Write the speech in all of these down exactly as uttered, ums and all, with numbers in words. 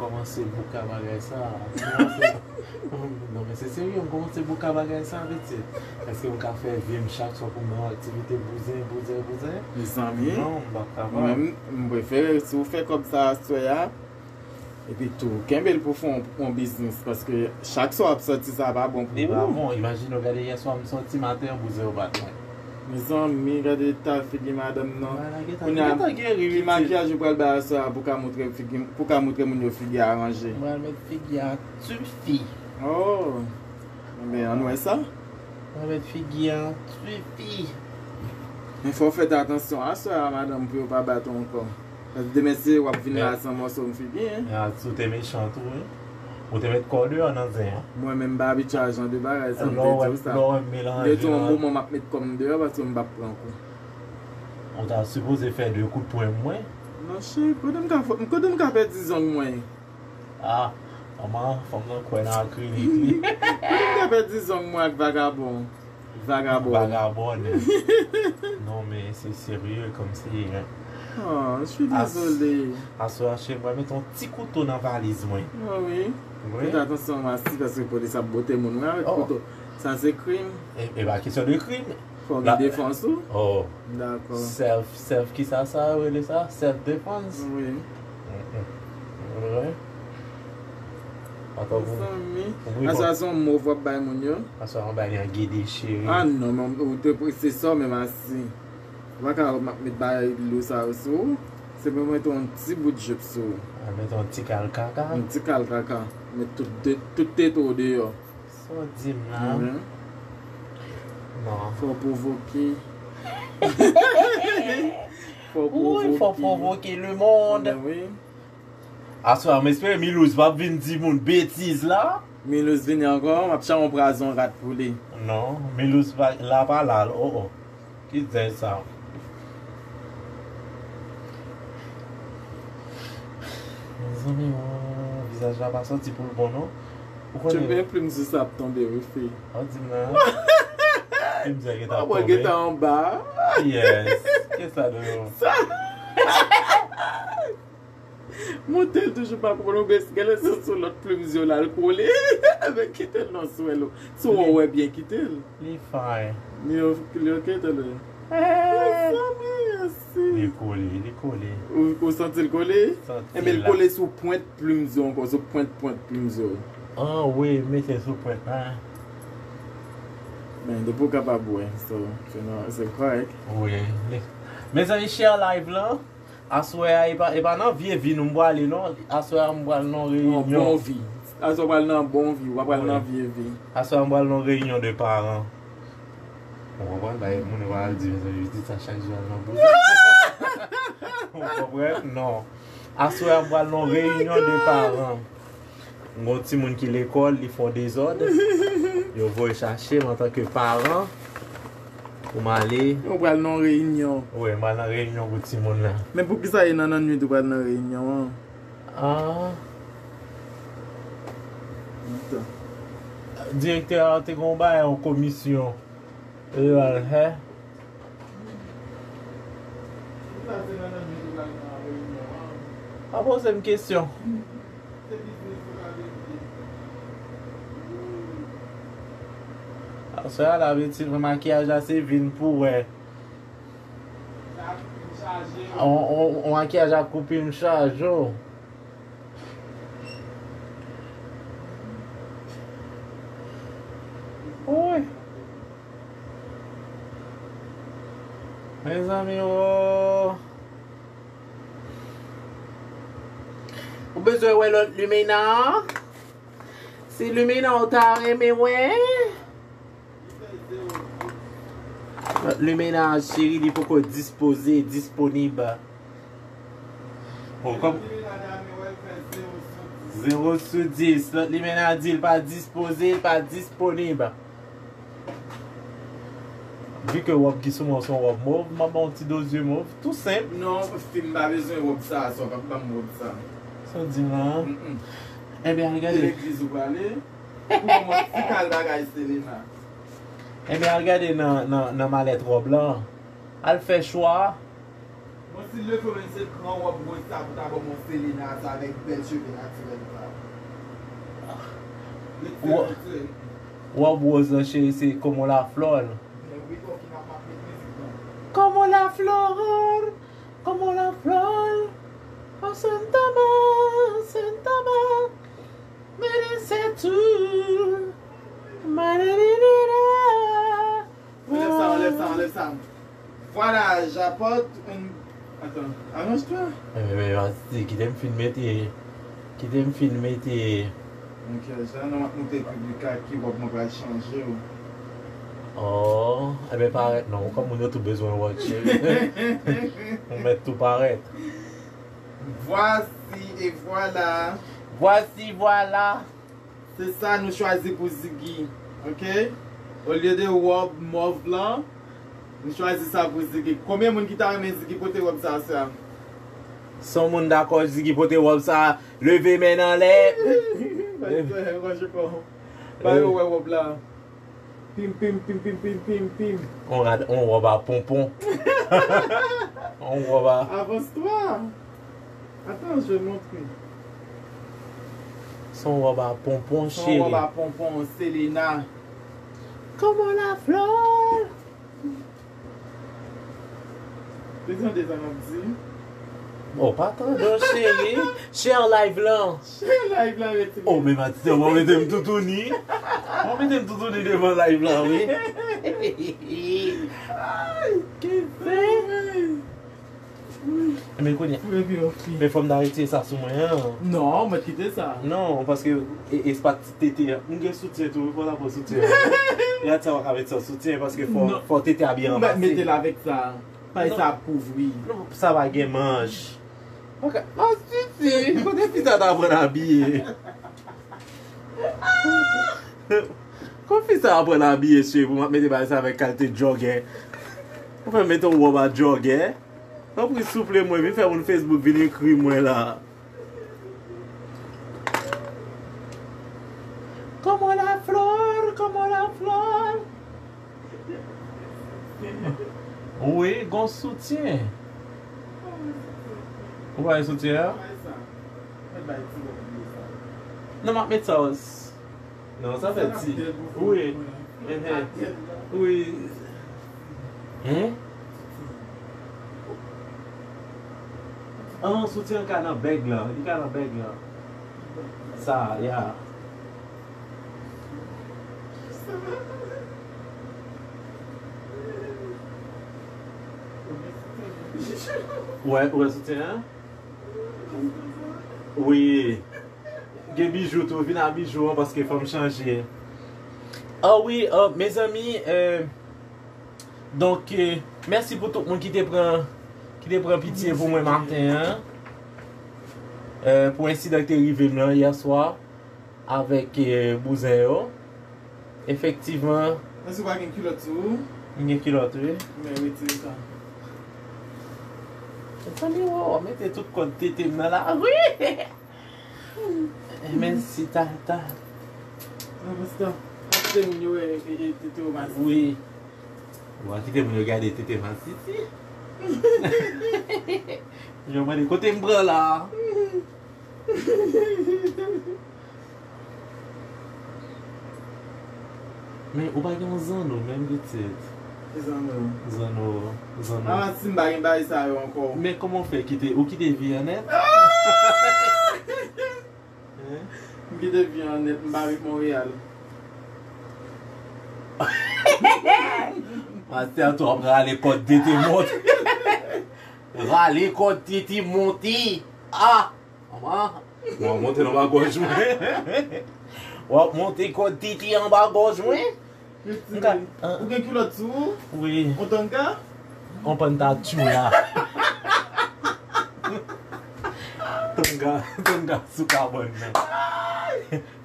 Kòmanse bouka bagay sa. Kòmanse, non, men se serye, m kòmanse bouka bagay sa, pitit. Èske m ka fè vi m chak swa pou m nan aktivite bouzen, bouzen, bouzen? Mezanmi, non, m p ap kapab. Mwen menm, m prefere si w fè kòb sa aswè a, epi tou, kenbe l pou fè yon, yon biznis, paske chak swa w ap sòti, sa pa bon pou ou. Li pa bon. Imajine w gade yè swa m sòti maten an, bouzen yo bat mwen. Mezanmi, gade eta figi madanm nan. Kounye a, ki makiyaj ou pral bay aswè a pou ka montre figi, pou ka montre moun yo figi a ranje? Mwen met figi a tifi. Oh. Enben, ann wè sa. Mwen met figi a tifi. Men fò w fè atansyon aswè a, madanm, pou yo pa bat ou ankò. Paske demen se w ap vin la san mòso m figi, en. A, ou te mechan tou, wi. Ou te met kò w deyò nan zen an. Mwen menm m pa abitye a jan de bagay sa, m te di w sa. Lè w wè m melanje la. M te di yon moman m ap met kò m deyò paske m p ap pran kou. Ou ta sipoze fè de kout pwen mwen. Non, cheri, kote m ka fè, kote m ka pèdi zong mwen? Ah, manman, fanm nan kwè nan akrilik li. Kote m ka pèdi zong mwen ak vagabon? Vagabon. Vagabon. Non, men se serye kòmsi, hein. Oh, je suis désolé. Aswè a, cheri, mwen met yon ti kouto nan valiz mwen. Oh, wi. Wi. Fèt atansyon, masi, paske polis ap bote moun, wi, avèk kouto. Sa se krim. E, e pa kesyon de krim. Fò gen defans ou? Oh. Dakò. Self, self, kisa sa yo rele sa? Self defense? Wi. Mm-mm. Wi. Atò pou. Mezanmi. Aswè a se yon mov w ap bay moun yo? Aswè a mwen bay li an gede, cheri. Ah non, men ou te prese sa, men masi. Ou pa ka ap met bagay lou sa yo sou ou. Se pou mete yon ti bout jip sou ou. A, met yon ti kal kaka. Yon ti kal kaka. Met tout de, tout tete w deyò. Sa w di m la? Mhm. Non. Fò pwovoke. Fò pwovoke. Wi, fò pwovoke le monde. Wi. Aswè a, m espere Milouz p ap vin di moun betiz la. Milouz vini ankò, m ap chanje yon prazon rat pou li. Non, Milouz pa, la pa la, oh, oh. Ki zen sa? Mezanmi, oh, vizaj la pa sòti pou l bon, non. Ou konnen. Tchoup, men plim sou sa ap tonbe, wi, fi. Ou di m nan. Plim sa gentan tonbe. Ou gentan anba. Yes. Kisa de yo? Sa. Monte l toujou pa pwolonge, gade se sou lòt plim zye w la l kole. Men kite l non, sou w, si w wè byen, kite l. Li fay. Li ok, li ok, tande. Eh. Mezanmi, mèsi. Li kole, li kole. Ou, ou santi l kole? Santi l. Enben, l kole sou pwent plim zye w ankò, sou pwent, pwent plim zye w. Ah, wi, mete sou pwent la. Men, depi w kapab wè, so, se nò-, se kòrèk. Wi. Mezanmi, share live lan. Aswè a, e pa, e pa nan vye vi nou m pwale non. Aswè a, m pral nan reyinyon. Nan bon vi. Aswè a, w pral nan bon vi, w pa pral nan vye vi. Aswè a, m pral nan reyinyon de paran. Ou konprann? Bagay moun yo al di, mezanmi, pitit sa chak jou al nan bouzen. Ou konprann? Non. Aswè a, m pral nan reyinyon de paran. M gon timoun ki lekòl, li fè yon dezòd. Yo voye chache m antanke paran pou m ale. Ou pral nan reyinyon. Wi, m pral nan reyinyon pou timoun nan. Men poukisa e nan lannwit ou pral nan reyinyon an? Ah. Direktè a te gon bagay, yon komisyon. Li al fè. Pa poze m kesyon. Aswè a la, pitit mwen, makiyaj la se vin pou wè. On, on, on makiyaj ak koupi m chaje w. Wi. Mezanmi, oh. Ou bezwen wè lòt limena a? Se limena ou ta renmen wè? Lòt limena a, cheri, li poko dispoze, disponib. Bon, kòm zewo sou dis, lòt limena a di l pa dispoze, l pa disponib. Vi ke wòb ki sou mwen se yon wòb mov, m ap ba w yon ti doz zye mov, tou senp. Non, fi m pa bezwen wòb sa, sa w p ap ban m wòb sa. Sa w di m la? Mm-mm. Ebyen, al gade. Se legliz ou prale? Pou ban m yon ti kal bagay Selena. Ebyen, al gade nan, nan, nan malèt wòb lan. Al fè chwa. Si l leve men se gran wòb woz sa pou ta ban m yon Selena sa avèk bèl cheve natirèl sa. Retire, retire. Wòb woz lan, cheri, se Como la Flor. Men wi, ok, n ap, m ap met mizik lan. Como la flor, como la flor, oh Santa Ma, Santa Ma, merece tu, marerera. Anlèv sa, anlèv sa, anlèv sa. Vwala, j'apporte une, attends, arrange-toi. Men, men, men, Mati, kite m fin mete, kite m fin mete. Makyaj la, non, m ap montre piblik la ki wòb mwen pral chanje w. Oh, enben parèt non, kòm moun yo tou bezwen wòb, cheri. Ou mèt tou parèt. Voici et voilà. Voici, voilà. Se sa nou chwazi pou Ziggy, ok? Olye de wòb mòv lan, nou chwazi sa pou Ziggy. Konbyen moun ki ta renmen Ziggy pote wòb sa, sa? San moun dakò Ziggy pote wòb sa, leve men n anlè. Ba yo wè wòb la. Pim, pim, pim, pim, pim, pim, pim. On rad, on wòb a ponpon. On wòb a. Avance-toi. Attends, je vais montrer. Son wòb a ponpon, cheri. Son wòb a ponpon, Selena. Como la flor. Li tande sa m ap di. Oh, pa tande, cheri. Share live lan. Share live lan, mete. Oh, men Matisse, w mete m toutouni. W mete m toutouni devan live lan, wi. Ay, ki fè. Men kounye a. Men fò m ta retire sa sou mwen an. Non, mwen kite sa. Non, paske e, e, se pa ti tete an. M gen soutyen tou, fò ta pran soutyen an. Gad sa w ka met san soutyen, paske fò, fò tete a byen anmase. Ou mèt mete l avèk sa. Pay sa ap kouvri. Non, sa pa gen manch. Ok. Ah, si, si. Kote fi sa ta aprann abiye? Kote fi sa aprann abiye, cheri, pou m ap mete bagay sa avèk kalite jògè? Ou fè mete yon wòb a jògè? Tanpri, souple mwen, vin fè moun Facebook vin ekri mwen la. Como la flor, como la flor. Wi, gon soutyen. Ou pa wè soutyen an? Non, m ap met sa. Non, sa fè ti. Wi. Enhen. Wi. Hein? An, soutyen an ka nan bèg lan. Li ka nan bèg lan. Sa, ya. Ou wè, ou wè soutyen an? Wi. Gen bijou tou, vin a bijou an paske fò m chanje. Ah wi, euh, mezanmi, euh, donk, euh, mèsi pou tout moun ki te pran, ki te pran pitye pou mwen maten an. Euh, pou ensidan ki te rive m lan yè swa avèk, euh, bouzen yo. Efektivman. Èske w pa gen kilòt sou ou? M gen kilòt, wi. Men retire sa. Mezanmi, w mete tout kòd tete m nan la. Wi! Men si ta, ta. Nan pastè, kite moun yo wè, e, e, tete w masisi. Wi. W a kite moun yo gade tete masisi. Yo mande kote m pran la. Men ou pa gen yon zanno menm pitit? Ki zanno? Zanno, zanno. Ah, si m pa gen bagay sa yo ankò. Men kòman w fè kite, ou kite vi an nèt? Hein? M kite vi an nèt, m pa ret Monreyal. Pastè a tou ap rale kòd tete monte. Rale kòd tete monte. Ah! Manman, w ap monte l anba gòj mwen. W ap monte kòd tete anba gòj mwen. Ou gen kilòt sou ou? Wi. Yon tanga? Yon panta tchoula. Tanga, tanga sou kabann nan.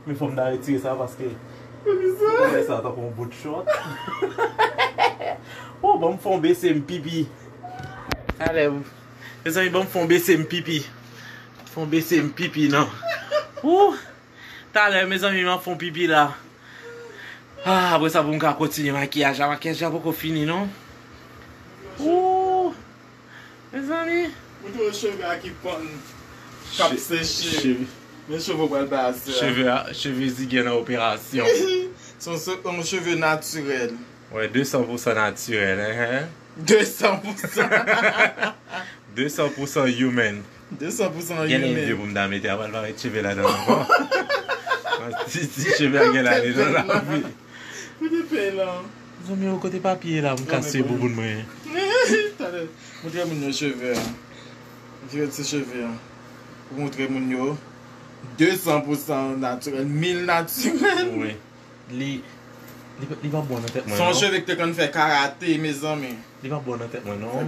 Men fò m ta retire sa paske. Poukisa? Ou wè sa tankou yon bout chòt. Oh, ban m fè yon bese m pipi. Talè, mezanmi, ban m fè yon bese m pipi. Fè yon bese m pipi, non. Ouh! Talè, mezanmi, m ap fè yon pipi la. Ah, apre sa, pou m ka kontinye makiyaj la. Makiyaj la poko fini, non. Ouh! Mezanmi. Mwen te wè cheve a ki pann, k ap seche. Men cheve w pral bay a sè a. Cheve a, cheve Ziggy nan operasyon. Se yon se- yon cheve natirèl. Wè, de san pou san natirèl, hein, hein. De san pou san. De san pou san human. De san pou san human. Gen len vye pou m ta mete, a pral parèt cheve ladan ankò. Ti, ti cheve a gen ladan nan lavi. Kote pen lan? Zanmi yo, kote papye la, m kase bouboun mwen. Talè, montre moun yo cheve a. Montre ti cheve a. Pou montre moun yo. De san pou san natirèl, mil natirèl. Wi. Li, li, li pa bon nan tèt mwen, non. Se yon cheve ki te konn fè karate, mezanmi. Li pa bon nan tèt mwen, non.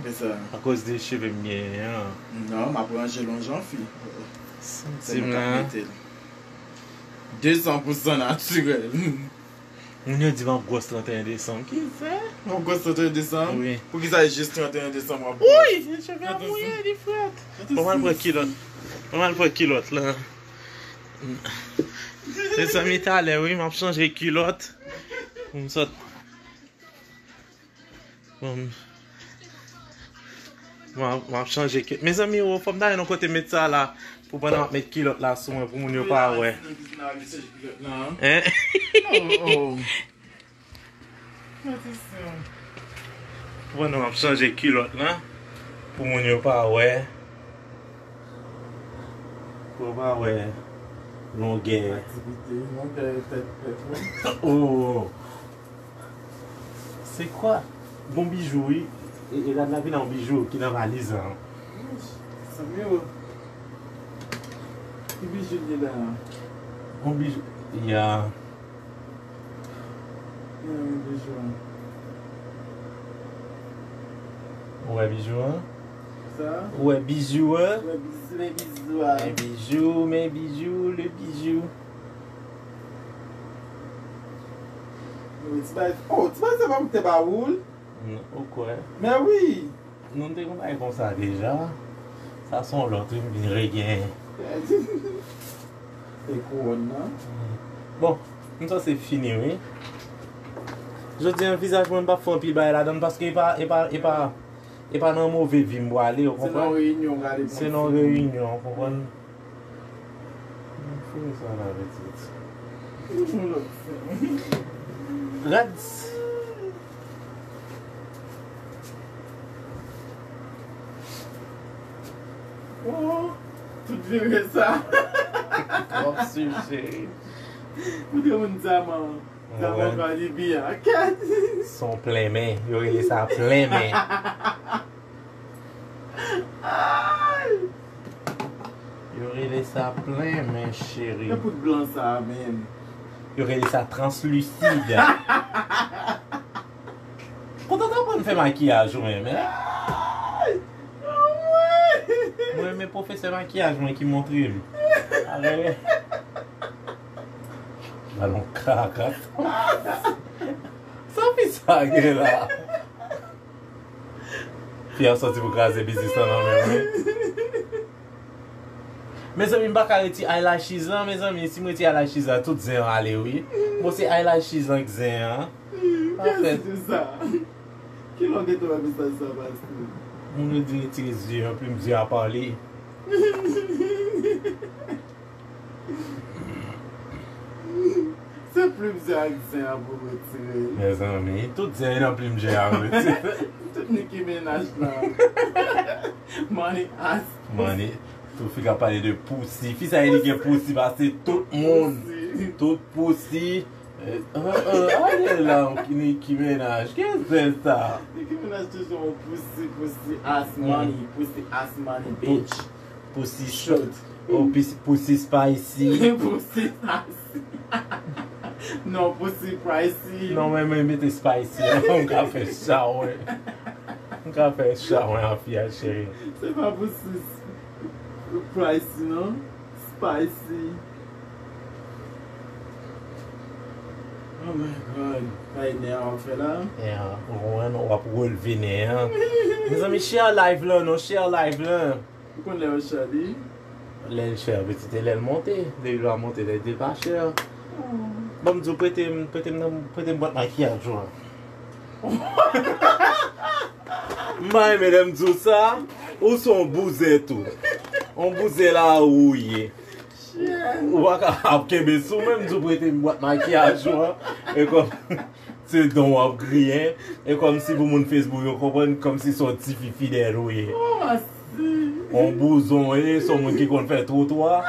Akoz de cheve m genyen an. Non, m ap ranje l yon jan, fi. Santi m la. De san pou san natirèl. Moun yo di m ap gwòs trannteyen desanm. Ki fè? M ap gwòs trannteyen desanm? Wi. Poukisa e jis trannteyen desanm w ap gwòs? Wi, cheve a mouye, li frèt. Bon, m al pran kilòt. Bon, m al pran kilòt la. Mezanmi, talè, wi, m ap chanje kilòt. M sot. Bon, m ap, m ap chanje kilòt. Mezanmi, o, fò m ta jwenn yon kote met sa la. Pou pandan m ap met kilòt la sou mwen, pou moun yo pa wè. Hein? Pou pandan m ap chanje kilòt la, pou moun yo pa wè. Pou yo pa wè longè. Aktivite, longè tèt pèp, wi. Oh! Se kwa? Bon bijou, wi. E, e gad la vin yon bijou ki nan valiz lan. Zanmi yo. Ki bijou li la? Bon bijou. Ya. Ki nan men bijou an? Ou wè bijou an? Sa? Ou wè bijou an? Ou wè bijou, men bijou a. Men bijou, men bijou, le bijou. Yo, ti bay, oh, ti bay sa pa m te ba ou l. Ou kwè? Men wi. Nou te konn bay konsa deja. Sa se yon lòt, wi, m vin regenyen. Se kouwòn nan. Bon, m sanse fini, wi. Jodi an, vizaj mwen, m p ap fè anpil bagay ladan l, paske e pa, e pa, e pa, e pa nan move vi m pwale, ou konprann? Se nan yon reyinyon, ou konprann? M fini sa la, pitit. Yon lòt sens. Rad. Oh, tout vire sa. Twòp sijè. Koute moun sa, man. Sa mwen ka li byen. Kèt. Se yon plen men. Yo rele sa plen men. Ay! Yo rele sa plen men, cheri. E poud blan sa a menm. Yo rele sa translisid. Kontan t aprann fè makiyaj ou menm, hein? Ay! Anmwey! Mwen renmen pwofesè makiyaj mwen ki montre m. Alè. Balon kaka. Sa fi sa gen la? Fi a sòti pou kraze biznis lan nan men mwen. Mezanmi, m pa ka retire eyelashes lan, mezanmi. Si m retire eyelashes la, tout zen an ale, wi. Bon, se eyelashes lan k zen an. Pa fèt. Kèt sa. Kilè w gentan wè mesaj sa pase? Moun yo di retire zye an, plim zye a pale. Se plim zye ak zen an pou retire. Mezanmi, tout zen nan plim zye a retire. Tout Nicki Minaj la. Money ass. Money. Tout fi ka pale de pousi. Fi sa li gen pousi pase tout moun. Pousi. Tout pousi. Eh, eh, eh, ale la, Nicki Minaj. Ki zen sa? Nicki Minaj toujou yon pousi, pousi ass money, pousi ass money, bitch. Pousi shot. Oh, pousi, pousi spicy. Pousi spicy. Non, pousi pricey. Non, men, men mete spicy. M ka fè sa, wè. M ka fè sa, wè, an fi a, cheri. Se pa pousi pricey, non. Spicy. Oh my God. Sa e nè a w ap fè la? Yeah, ou konprann, w ap relve nè a. Mezanmi, share live lan, non, share live lan. Ou konn lè yo share li? Lè l share, pitit, e lè l monte. Depi l pa monte, lè l pa share. Oh. Ban m di w, prete m, prete m nan, prete m bwat makiyaj ou an. M pa renmen lè m di w sa. Ou se yon bouzen tou. Yon bouzen la ou ye. Ou pa ka ap kenbe sou menm di w prete m bwat makiyaj ou an. E kòm se don w ap griyen. E kòmsi pou moun Facebook yo konprann kòmsi se yon tifi fidèl ou ye. Yon bouzon w ye, se yon moun ki konn fè twotwa.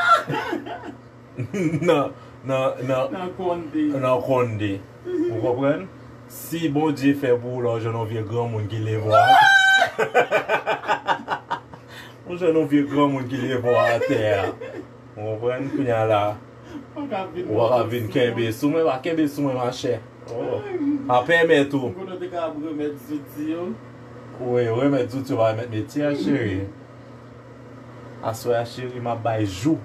Nan, nan, nan, nan konde. Nan konde. Ou konprann? Si Bondye fè pou ou la, ou jwenn yon vye granmoun ki leve w atè. Ou jwenn yon vye granmoun ki leve w atè a. Ou konprann? Kounye a la, ou pa ka vin kenbe sou mwen, pa kenbe sou mwen, machè. Oh. Pa pèmèt ou. M konnen w te ka ap remèt zouti yo. Wi, remèt zouti yo, pa remèt metye a, cheri. Aswè a, cheri, m ap bay jou.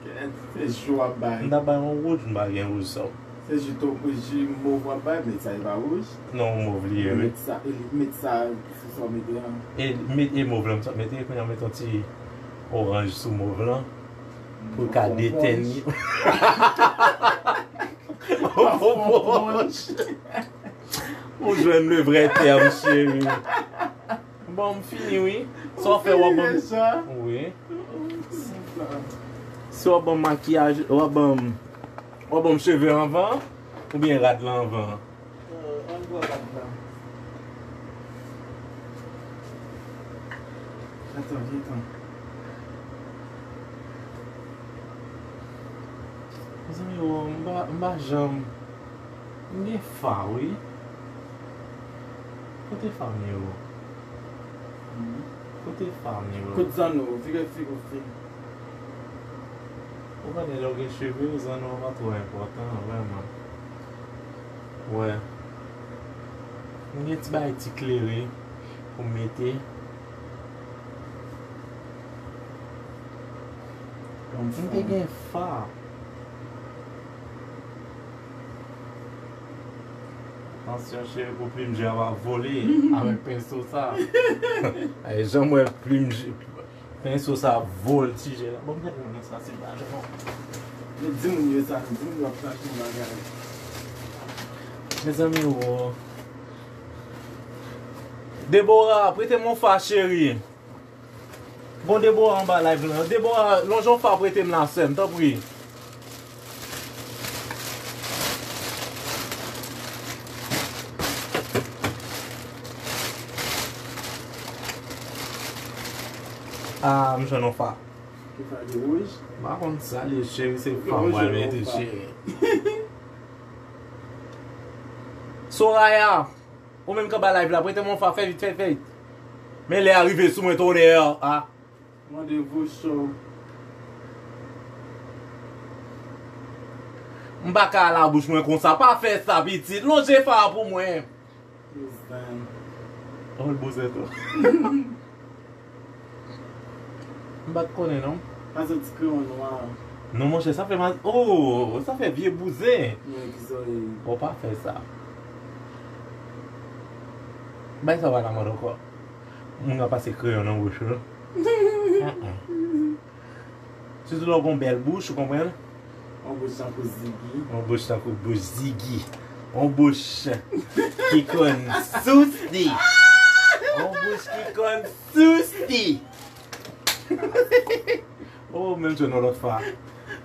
Kèt, se jou w ap bay. M ta bay yon wouj, m pa gen wouj sa. Se ji to-, ji mov w ap bay, men sa e pa wouj. Non, mov li ye, wi. Met sa, e met sa sou sa w mete an. E, met, e mov lan, m sot mete, kounye a m met yon ti oranj sou mov lan. Pou l ka detenn li. Yon fon ponch. Ou jwenn le vrè tèm, cheri. Bon, m fini, wi. Sa w fè, w ap ban m. Wi. Si w ap ban m makiyaj, w ap ban m, w ap ban m cheve anvan, oubyen rad lan anvan? Ann pran rad lan. Atann, vin tan. Mezanmi, o, m pa, m pa janm, m gen fa, wi. Kote fa m yo? Kote fa m yo? Kot zanno? Vire fi pou fi. Ou konnen lè w gen cheve, zanno w pa twò enpòtan, vrèman. Wè. M gen ti bagay ti klere pou m mete. M te gen fa. Atansyon, cheri, pou plim je a pa vole avèk penso sa. Ay, jan m wè plim je, penso sa ap voltije la. Bon, m gade nan sa, se pa jan. Nou di moun yo sa, nou di moun yo ap chache yon bagay. Mezanmi, o. Debora, prete m yon fa, cheri. Bon, Debora anba live lan. Debora, lonje yon fa prete m la, sè m, tanpri. Ah, m jwenn yon fa. Ki fa ki wouj? M pa konn sa li ye, cheri, se fa m pral mete, cheri. Soraya! Ou menm k anba live la, prete m yon fa, fè vit, fè vit, fè vit. Men lè a rive sou mwen, tonnè a. Randevou cho. M pa ka al a bouch mwen konsa. Pa fè sa, pitit. Lonje fa a pou mwen. Listen. Oh, l bouzen tou. M pa t konnen, non. Pa soti kreyon nwa. Non, monchè, sa fè mal. Oh, sa fè vye bouzen. Men ki sa w ye? Oh, pa fè sa. Bay sa w pa nan mòd ankò. Moun nan pase kreyon nan bouch ou. Sitou lè w gon bèl bouch, ou konprann? Yon bouch tankou Ziggy. Yon bouch tankou bouch Ziggy. Yon bouch ki konn sousi. Yon bouch ki konn sousi. Oh, menm jwenn yon lòt fa.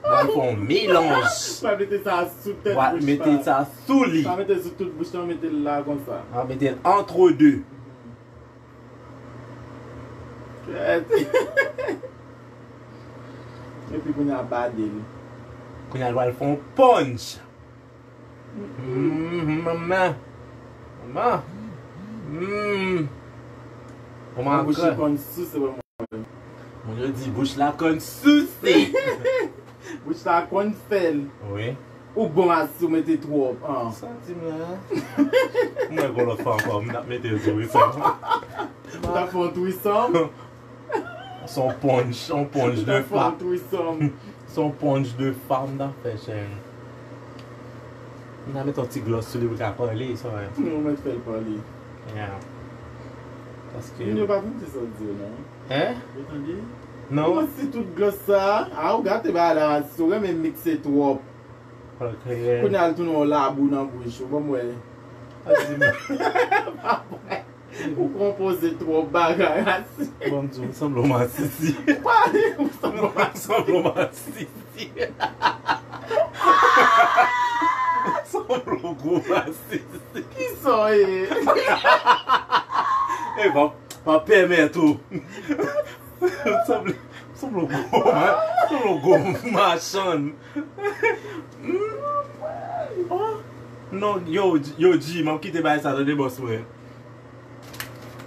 Mwen fè yon melanj. Mwen mete sa sou tèt bouch la. Mete sa sou li. Pa mete sou tout bouch lan, mete l la konsa. Mwen mete l entre deux. Kèt. Epi kounye a bade l. Kounye a l pral fè yon punch. Mm, manman. Manman. Mm. Manman. Yon bouch ki konn souse, wè mwen. Moun yo di bouch la konn souse. Bouch la konn fè l. Wi. Ou bon a si w mete twòp, an. Sa di m la? Mwen gon lòt fwa ankò, m t ap mete l sou wi sa. Ou t ap fè yon threesome? Se yon punch, yon punch de fa. Se yon punch de fa m t ap fè, cheri. M ta met yon ti glòs sou li pou l ka pale, sa wè. Ou mèt fè l pale. Yeah. Paske moun yo pa tande sa w di yo, non. Hein? Ou tande? Non. Kòman si tout glòs sa a, ou gate bagay la, si w renmen mikse twòp. Ok. Kounye a l tounen yon labou nan bouch ou, ban m wè. Pa di m. Pa vre. Ou konpoze twòp bagay, Asis. Bon, m di w, m sanble yon masisi. Ou pa, ou sanble yon masisi. M sanble yon masisi. M sanble yon gwo masisi. Kisa w ye? E pa, pa pèmèt ou. M sanble, m sanble yon gwo ma-, m sanble yon gwo machann. Oh. Non, yo, yo, G, m ap kite bagay sa, tande, bòs mwen.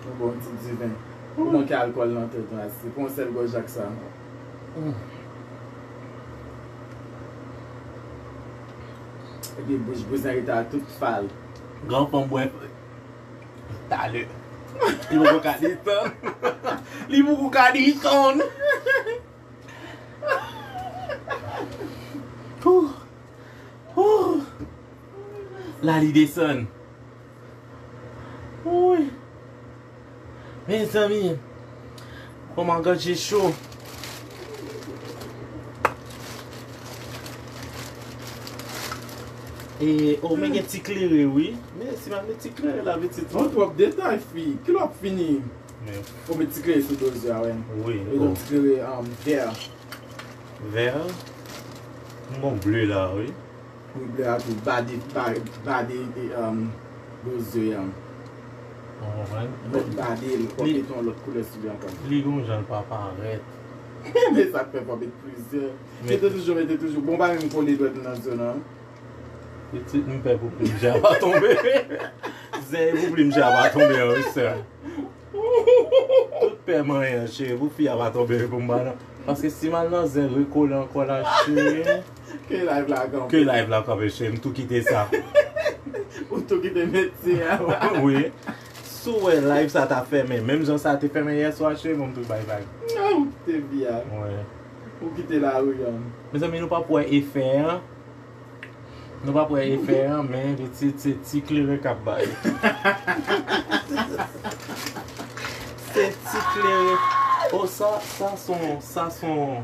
Mwen ba w yon ti diven. Ou manke alkòl nan tèt ou, Asis. Pran yon sèl gòj ak sa. Epi bouch bouzen rete ak tout fal. Granpan bwè talè. Li poko ka desann. Li poko ka desann. Huh. Huh. La li desann. Wi. Mezanmi. Kòman ganje cho. E, o, men gen ti klere, wi. Men si m al met ti klere la, pitit. Bon, twòp detay, fi. Kilè w ap fini? Men. Ou met ti klere sou dozè a, wi. Wi, e bon. Ti klere, um, vè. Vè. M gon ble la, wi. Wi, ble a tou. Bade, ba-, bade, e, um, dozè a. Ou konprann? Lòt bade l, w ap mete yon lòt koulè sou li ankò. Li gon jan l pa parèt. Men sa k fè fò met plizyè. Mete toujou, mete toujou. Bon, pa menm kole dwèt nan zòn nan. Pitit, m pè pou plim jan pa tonbe. Zen e pou plim jan pa tonbe an, wi, sè. Tout pè manyen, cheri, pou fi a pa tonbe pou m ba nan. Paske si m al nan zen rekole ankò la, cheri. Ke live la kanpe. Ke live la kanpe, cheri, m tou kite sa. Ou tou kite metye a. Wi. Si w wè live sa ta fèmen, menm jan sa te fèmen yè swa, cheri, bon, m tou bay bay. Ah, ou kite vi a. Wi. Ou kite lari a. Mezanmi, nou p ap wè efè an. Nou p ap wè efè an, men pitit se ti klere k ap bay. Se ti klere. O, sa, sa son, sa son,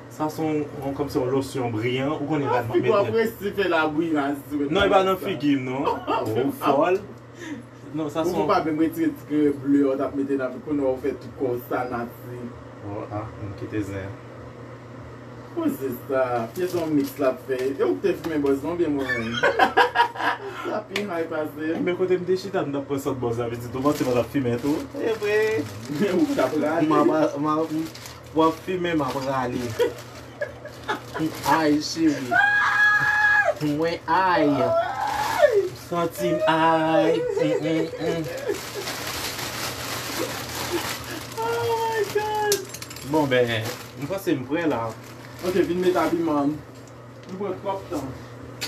sa son, on, kòmsi yon losyon briyan, ou konnen rad mwen mete. Figi w ap resi fè la briyan. Non, e pa nan figi m, non. Ou fòl. Non, sa son. Ou pa menm retire ti klere ble w t ap mete nan, kounye a ou fè tout kò w sa nati. Oh, ah, m kite zen. Poze sa, pye se yon miks l ap fè. E ou te fimen bòz non, byen mwen menm? Sa pi hay pase. Men kote m te chita, m t ap pran sòt bòz la, pitit, ou panse m t ap fimen tou? E vre. Men ou t ap rale. M ap, m ap, w ap fimen, m ap rale. Ay, cheri. Mwen ay. Santi m ay. Mm, mm, mm. Oh my God. Bon, ben, m panse m prè la. Ok, vin met abiman. Nou pran twòp tan.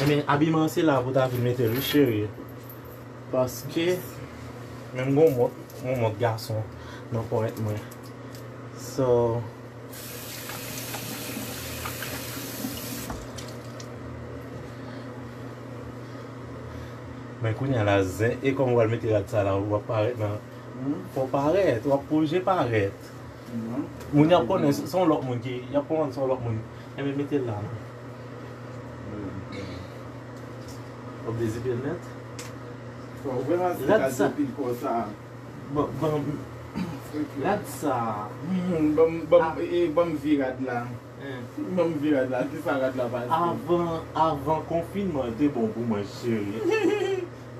Ebyen, abiman an se la pou ta vin mete l, wi, cheri. Paske, menm gon mont, gon mont gason nan ponyèt mwen. So, men kounye a la, zen, e kòman w al mete rad sa la, w ap parèt nan, fò w parèt, w ap oblije parèt. Moun y ap konnen se yon lòt moun ki, y ap konprann se yon lòt moun. Enben, mete l la, non. W ap dezipe l nèt. Fò w vrèman si gade pil kò sa. Ban, ban, rad sa. Hmm, ban m, ban m, e, ban m vye rad la. Ban m vye rad la. Kisa rad la pase? Avan, avan konfinman te bon pou mwen, cheri.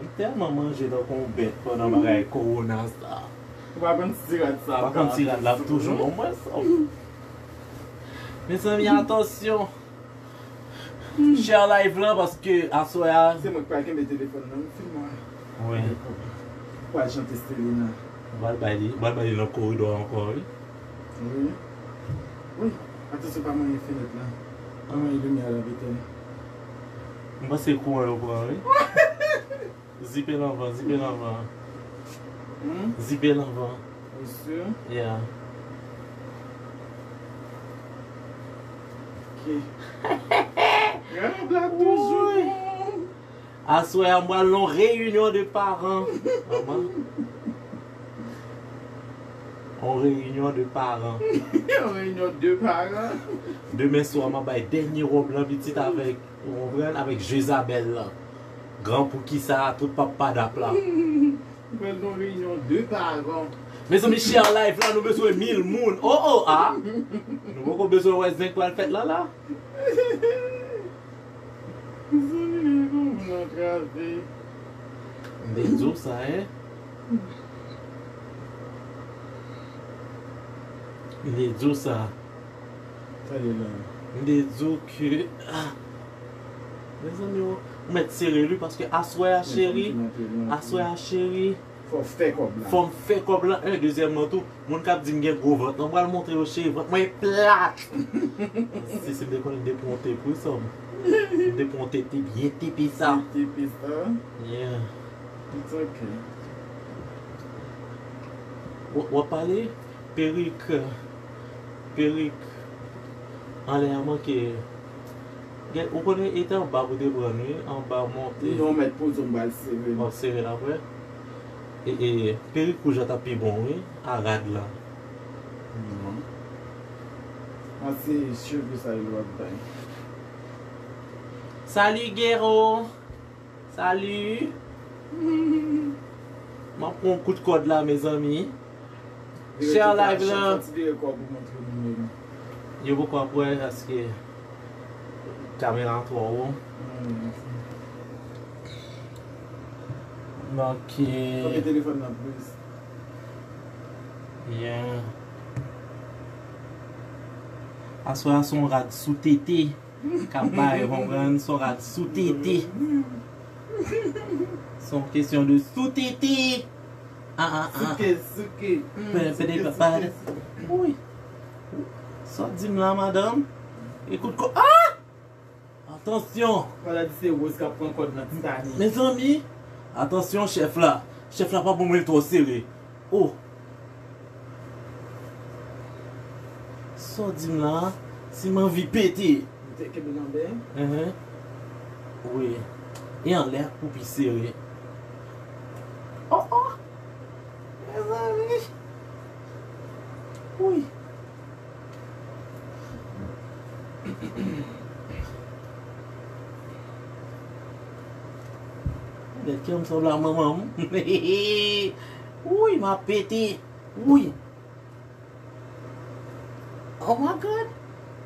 M tèlman manje tankou yon bèt pandan bagay kowona sa. Ou pa konn si rad sa ap toujou bon mwen sa. Mezanmi, atansyon. Share live lan paske aswè a. Se mwen ki pral kenbe telefòn nan, wi, filme. Wi. Pral chante Stelina. Ou pral bay li, ou pral bay li nan koridò ankò, wi. Wi. Wi. Atansyon, pa manyen fenèt la. Pa manyen limyè la, pete. M panse kouran yo pran, wi. Zipe l anvan, zipe l anvan. Hmm? Zipe l anvan. Ou si? Yeah. Ok. Rad la toujou bon. Aswè a, m pral nan yon reyinyon de paran. Manman. Yon reyinyon de paran. Yon reyinyon de paran. Demen swa, m ap bay dènye wòb lan pitit avèk, ou konprann, avèk Jezabèl lan. Gran poukisa a, tout pap padap la. Pral nan reyinyon de paran. Mezanmi, share live la, nou bezwen mil moun. Oh, oh, ah. Nou poko bezwen wè zen k pral fèt la, la. Zanmi, men gon moun antrave. M te di w sa, hein? M te di w sa. Sa ye la? M te di w ke, ah. Mezanmi, ou, ou mèt sere li, paske aswè a, cheri, aswè a, cheri, fò w fè kòb la. Fò m fè kòb la, en, dezyèmman tou, moun k ap di m gen gwo vant, mwen pral montre yo, cheri, vant mwen plat. Si, si m te konnen m te pran yon tep, wi, sè m. M te pran yon tep, te byen tepe sa. Byen tepe sa. Yeah. It's okay. W, w ap pale? Perik, perik anlè a manke. Gen, ou konnen e te anba pou te pran, wi, anba monte. Non, mèt poze m pral sere. W ap sere l apre. E, e, perik wouj la t ap pi bon, wi, a rad la. Non. A se cheve sa yo w ap bay. Salut, Guero. Salut. M ap pran yon kout kòd la, mezanmi. Share live lan. Vire tou kachèt, vire kò w pou montre moun yo. Yo poko ap wè paske kamera an twò wo. Hmm. Ok. Fò gen telefòn nan plis. Yeah. Aswè a se yon rad sou tete k ap bay, konprann? Se yon rad sou tete. Se yon kesyon de sou tete. Ah, ah, ah. Souke, souke. Pè, pè, pè, pè. Wi. Sa w di m la, madanm? Ekout, ko-, ah! Atansyon! Fò ta di se Rose k ap pran kòd nan Titanic. Mezanmi, atansyon, chèf la. Chèf la pa bon, men l twò sere. Oh! Sa w di m la? Si m anvi pete. Ou te kenbe nan bè? Enhen. Wi. E anlè a k pou pi sere. Oh, oh! Mezanmi! Wi! Nèg ki ansanm la manman m. Wi, m ap pete. Wi. Oh my God.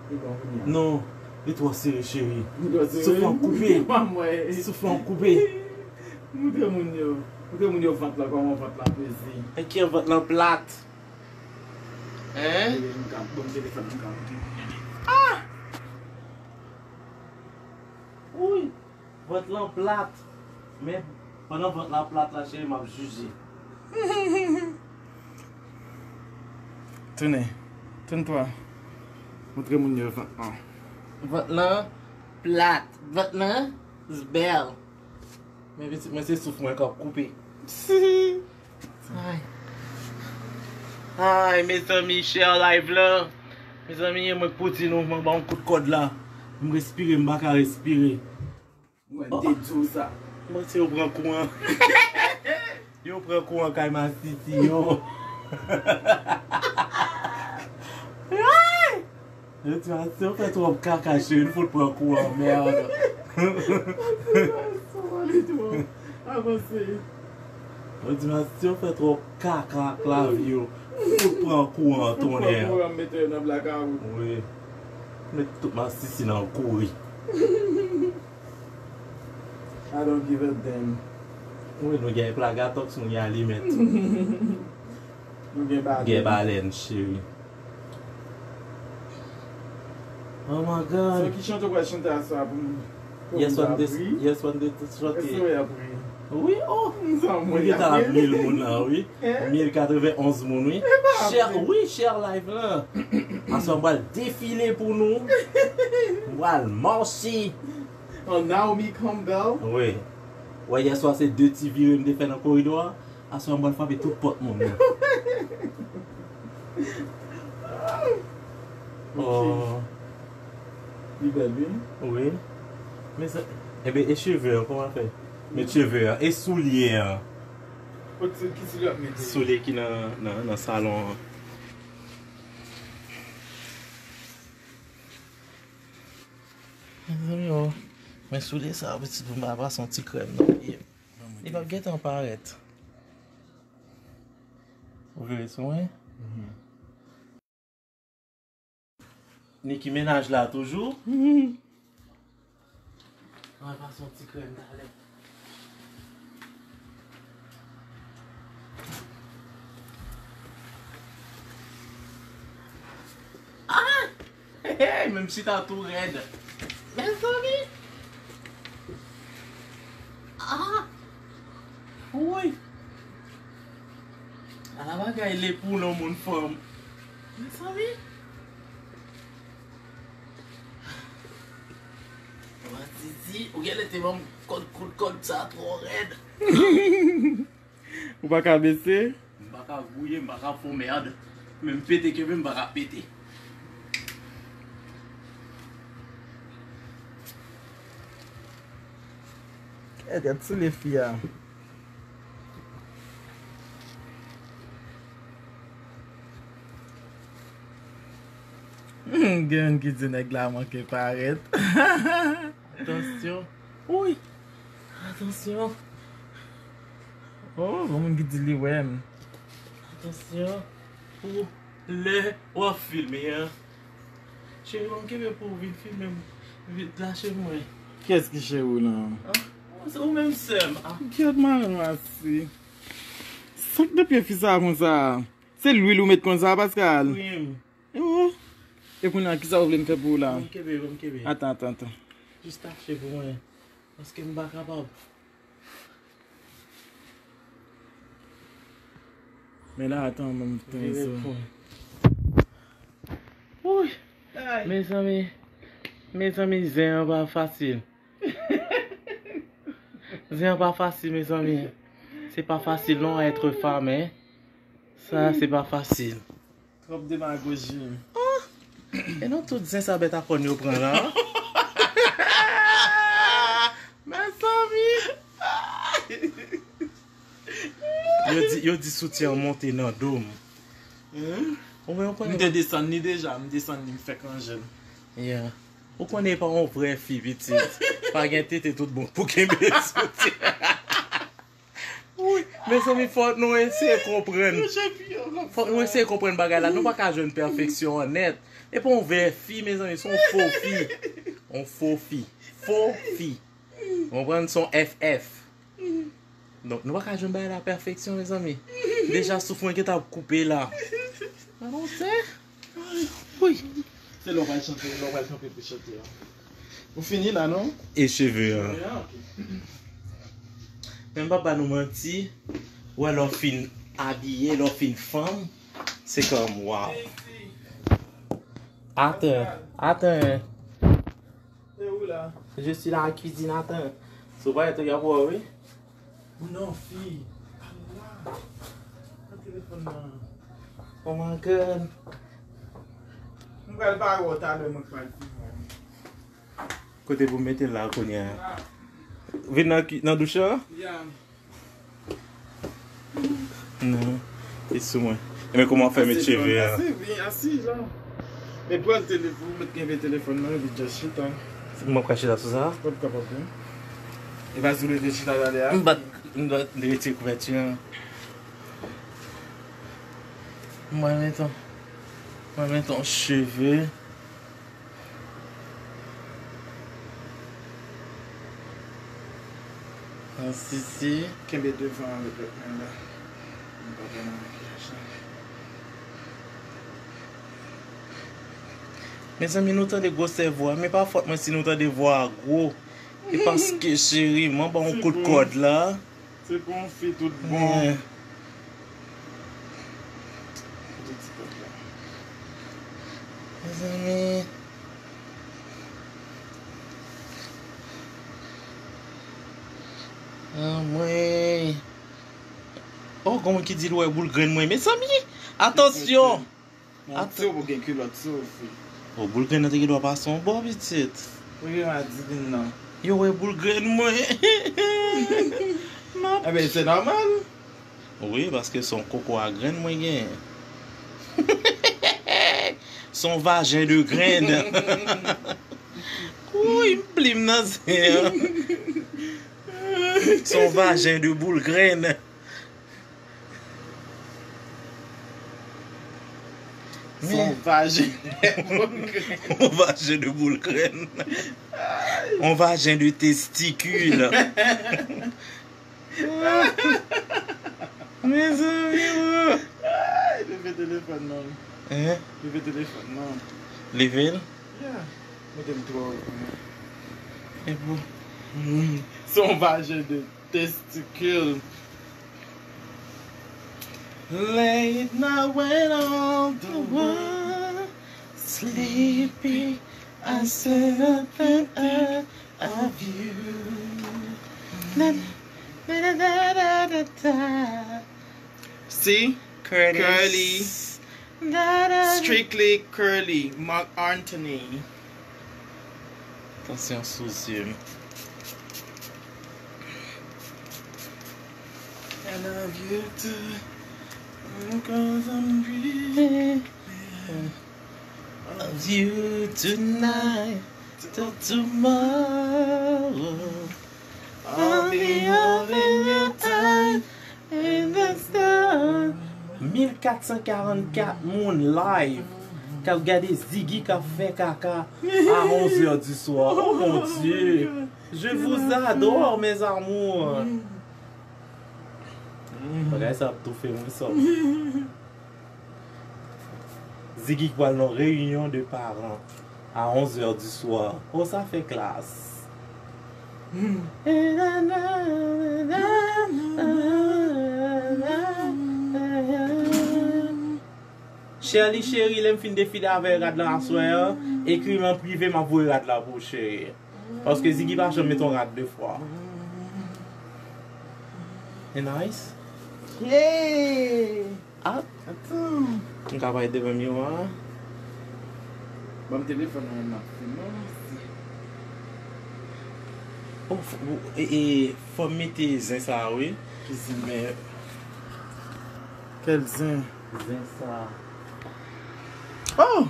Li bon kounye a. Non, li twò sere, cheri. Li twò sere? Souf lan koupe. Manman. Souf lan koupe. Montre moun yo. Montre moun yo vant lan, kòman vant lan peze. E ki an vant lan plat. Hein? M ka, bon, telefòn m ka montre. Ah! Wi, vant lan plat. Men pandan vant lan plat la, cheri, m ap jije. Tounen. Tounen twa. Montre moun yo vant lan. Vant lan plat. Vant lan is bèl. Men pitit mwen se souf mwen k ap koupe. Ay. Ay, mezanmi, share live lan. Mezanmi, mwen k pou di nou, mwen ba yon kout kòd la. M respire, m pa ka respire. Mwen te di w sa. Mwen se yo pran kouran. Yo pran kouran kay masisi yo. Ay! Yo di, "Masisi, ou fè twòp kaka, cheri, n fout pran kouran, mèd." Avanse. Yo di, "Masisi, ou fè twòp kaka ak lavi w, fout pran kouran, tonnè." Fout pran kouran, mete yo nan blakawout. Wi. Met tout masisi nan kouri. I don't give a damn. Wi, nou gen plagatoks, nou gen alimèt. Nou gen balèn. Gen balèn, cheri. Oh my God. So, ki chante w pral chante aswè a pou nou? Yes, one day, yes, one day to chante. Èske w ap ri? Wi, oh. Mwen gentan ap mil moun la, wi. Hein? Mil katrevenn onz moun, wi. Share, wi, share live lan. Aswè, m pral defile pou nou. M pral mache. An Naomi Campbell. Wi. Wè, yè swa se de ti vire m te fè nan koridò a. Aswè, m pral frape tout pòt moun yo. Oh. Li bèl, wi. Wi. Men sa, enben, e cheve an, kòman fè? Met cheve an. E soulye an. Kot, ki soulye ap mete? Soulye ki nan, nan, nan salon an. Mezanmi, oh. Men soulye sa, pitit, pou m pa pase yon ti krèm nan pye m. Li p ap gentan parèt. Ou vire sou mwen? Niki mennaj la toujou. Mwen pase yon ti krèm talè. Ah! Hey, hey, menm chita tou rèd. Mezanmi! Ah! Woy! Ala bagay le pou nan moun fanm. Mezanmi! Mwen di, di, ou genlè te ban m kòd, kout kòd sa twò rèd. Ou pa ka bese? M pa ka gouye, m pa ka fon mèd. Men m pete kenbe, m pa ka pete. Kèt, kèt, sou le fi a. Hmm, gen youn ki di nèg la manke parèt. Atansyon. Woy! Atansyon. Oh, gen moun ki di li wè m. Atansyon. Pou lè w ap filme an. Cheri, ban m kenbe pou w vin filme m. Vin lache mwen. Kiyès ki cheri w lan? Ah, se ou menm sè m. Ah. Gad marasi. Sa k nan pye fi sa konsa? Se lwil ou met konsa, Pascal? Wi, m. Oh. E kounye a, kisa w vle m fè pou ou la? Ban m kenbe, ban m kenbe. Atan, atan, atan. Jis tache pou mwen. Paske m pa kapab. Men la, atan, ban m tounen sou. Woy! Mezanmi, mezanmi, zen an pa fasil. Zen an pa fasil, mezanmi. Se pa fasil non, être femme, hein. Sa, se pa fasil. Twòp demagoji. Ah! E non tout zen sa bèt a kòn yo pran la. Mezanmi! Yo di, yo di soutyen an monte nan do m. Hein? Ou wè, ou konnen. M te desann li deja, m desann li, m fèk ranje l. Yeah. Ou konnen e pa yon vrè fi, pitit. Pa gen tete tout bon pou kenbe soutyen. Wi, mezanmi, fòk nou eseye konprann. Fòk nou eseye konprann bagay la. Nou pa ka jwenn pèfeksyon an nèt. E pa yon vrè fi, mezanmi, se yon fo fi. Yon fo fi. Fo fi. Ou konprann? Se yon F F. Donk, nou pa ka jwenn bagay la pèfeksyon, mezanmi. Deja souf mwen gentan ap koupe la. Anonse. Wi. Se lè w pral chante, lè w pral kanpe pou chante a. Ou fini la, non? E cheve an? Cheve an, ok. Men m p ap ba nou manti, wè lè w fin abiye, lè w fin fanm, se kòm, waw. Atan, atan. E ou la? Je suis dans la cuisine, atan. Si w parèt, y ap wè w, wi. Non, fi. Ala. Nan telefòn nan. Oh my God. M pral pare w talè, mwen k pral filme w. Kote pou m mete l la kounye a? La. Vin nan ki-, nan douch lan? Ya. Non, li sou mwen. Ebyen, kòman w fè met cheve a? Asiz, vin, asiz la. Men pran telefòn, ou mèt kenbe telefòn nan, epi just chita. Mwen pral chita sou sa? W ap kapab, wi. E pa si w rete chita talè a? M pa t, m dwe retire kouvèti an. Mwen met yon, mwen met yon cheve. An sisi. Kenbe devan avèk lòt men la. M pa pran nan makiyaj la. Mezanmi, nou tande gwosè vwa, men pa fòt mwen si nou tande vwa a gwo. E paske, cheri, mwen ba yon kout kòd la. Se pou yon fi tout bon. Eh. Kote ti kòd la? Mezanmi. Anmwey. Oh, gen moun ki di l wè boul grenn mwen. Mezanmi, atansyon! Montre w pou gen kilòt sou w, fi. O, boul grenn nan te gen dwa pase yon bò, pitit. Wi, m a di vin nan. Yo wè boul grenn mwen. Enben, se nòmal. Wi, paske se yon koko a grenn mwen genyen. Se yon vajen de grenn. Woy, m plim nan zen an. Se yon vajen de boul grenn. Se yon vajen de boul grenn. On vajen de boul grenn. On vajen de testikil. Mezanmi, bro. Ay, leve telefòn nan. Hein? Leve telefòn nan. Leve l? Yeah. Mete m twò. E pou. Se yon vajen de testikil. Late night when all the world sleeping, I sit up and think of you. Na, na, na, na, na, na, na. See? Curly. Curly. Na, na. Strictly Curly. Marc Anthony. Tansyon sou zye m. I love you too. Because I'm dreaming of you tonight till tomorrow. I'll be holding you tight in the storm. Mil kat san karannkat moun live k ap gade Ziggy k ap fè kaka a onz è di swa. Oh mon Dieu! Je vous adore, mes amours! Bagay sa ap toufe mwen sòm. Ziggy k pral nan reyinyon de paran a onz è di swa. Oh, sa fè klas. Sherly cheri, lè m fin defile avè rad la aswè an, ekri m an prive, m ap voye rad la pou ou, cheri. Paske Ziggy pa janm met yon rad de fwa. E nice? Yay! Ah. Atan. M ka pale devan miwa a. Ban m telefòn nan men m ap filme w. Oh, f- ou- e, e, fò m mete zen sa a, wi. Ki zen? Men kèl zen? Zen sa a. Oh!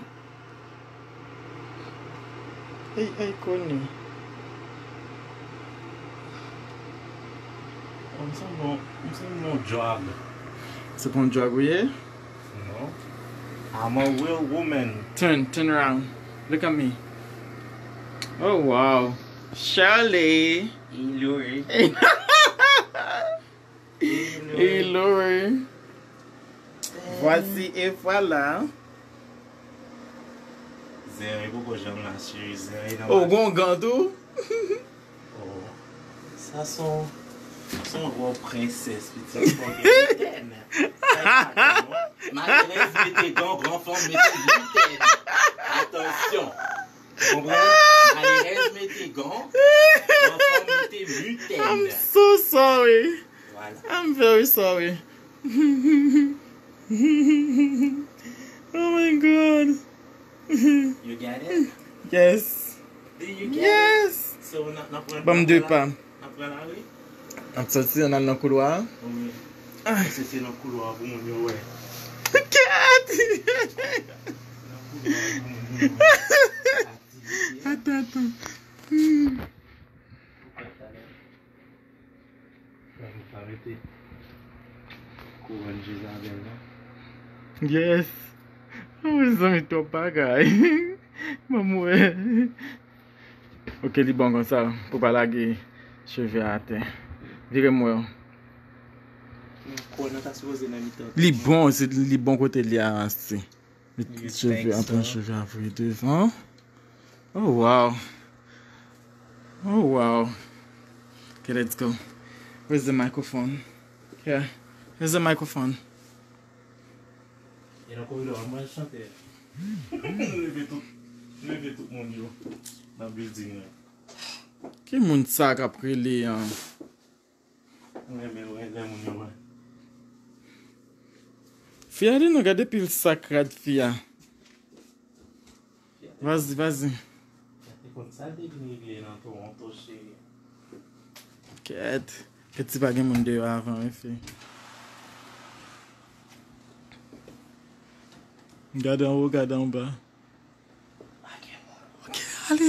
Ey, ey, Koni. Oh, m sanble yon, m sanble yon drug. Se pa yon drug ou ye? No. I'm a real woman. Turn, turn around. Look at me. Oh, wow. Sherly. Ilori. Ilori. Voici et voilà. Zen an poko janm la, cheri. Zen an nan. Oh, gon gan tou? Oh. Sa se yon, se yon wòb prensès, pitit. Fò gen miten. Sa e pa gan, non. Malerèz mete gan, granfanm mete miten. Atansyon. Konprann? Malerèz mete gan, granfanm mete miten. I'm so sorry. Vwala. I'm very sorry. Oh my God. You get it? Yes. Do you get it? Yes. So, n ap, n ap pran, ban m de pa. N ap pran lari? N ap soti, n al nan koulwa a? Wi. Ah. Se, se nan koulwa pou moun yo wè. Kèt! Se nan koulwa pou moun yo wè. Aktivite. Atann, atann. Hmm. Ou pa talè. Sa nou pa mete kouwòn Jezabèl la. Yes. Oh, mezanmi, twòp bagay. Ban m wè. Ok, li bon konsa. Pou pa lage cheve a atè. Vire m wè w. Non, kouwòn nan ta sipoze nan mitan. Li bon, se, li bon kote li a, se. Met cheve, an pran cheve a voye devan. Oh, wow. Oh, wow. Okay, let's go. Where's the microphone? Yeah. Where's the microphone? E nan koridò a, mwen chante. Nou leve tout, nou leve tout moun yo nan building nan. Ki moun sa k ap rele an? Mwen renmen wè lè moun yo wè. Fi a di nou gade pil sak rad fi a. Vas-y, vas-y. Fi a te konn sa l te vin regle nan Toronto, cheri. Kèt. Kèt si pa gen moun deyò avan, wi, fi. Gade anwo, gade anba. Ok, ale.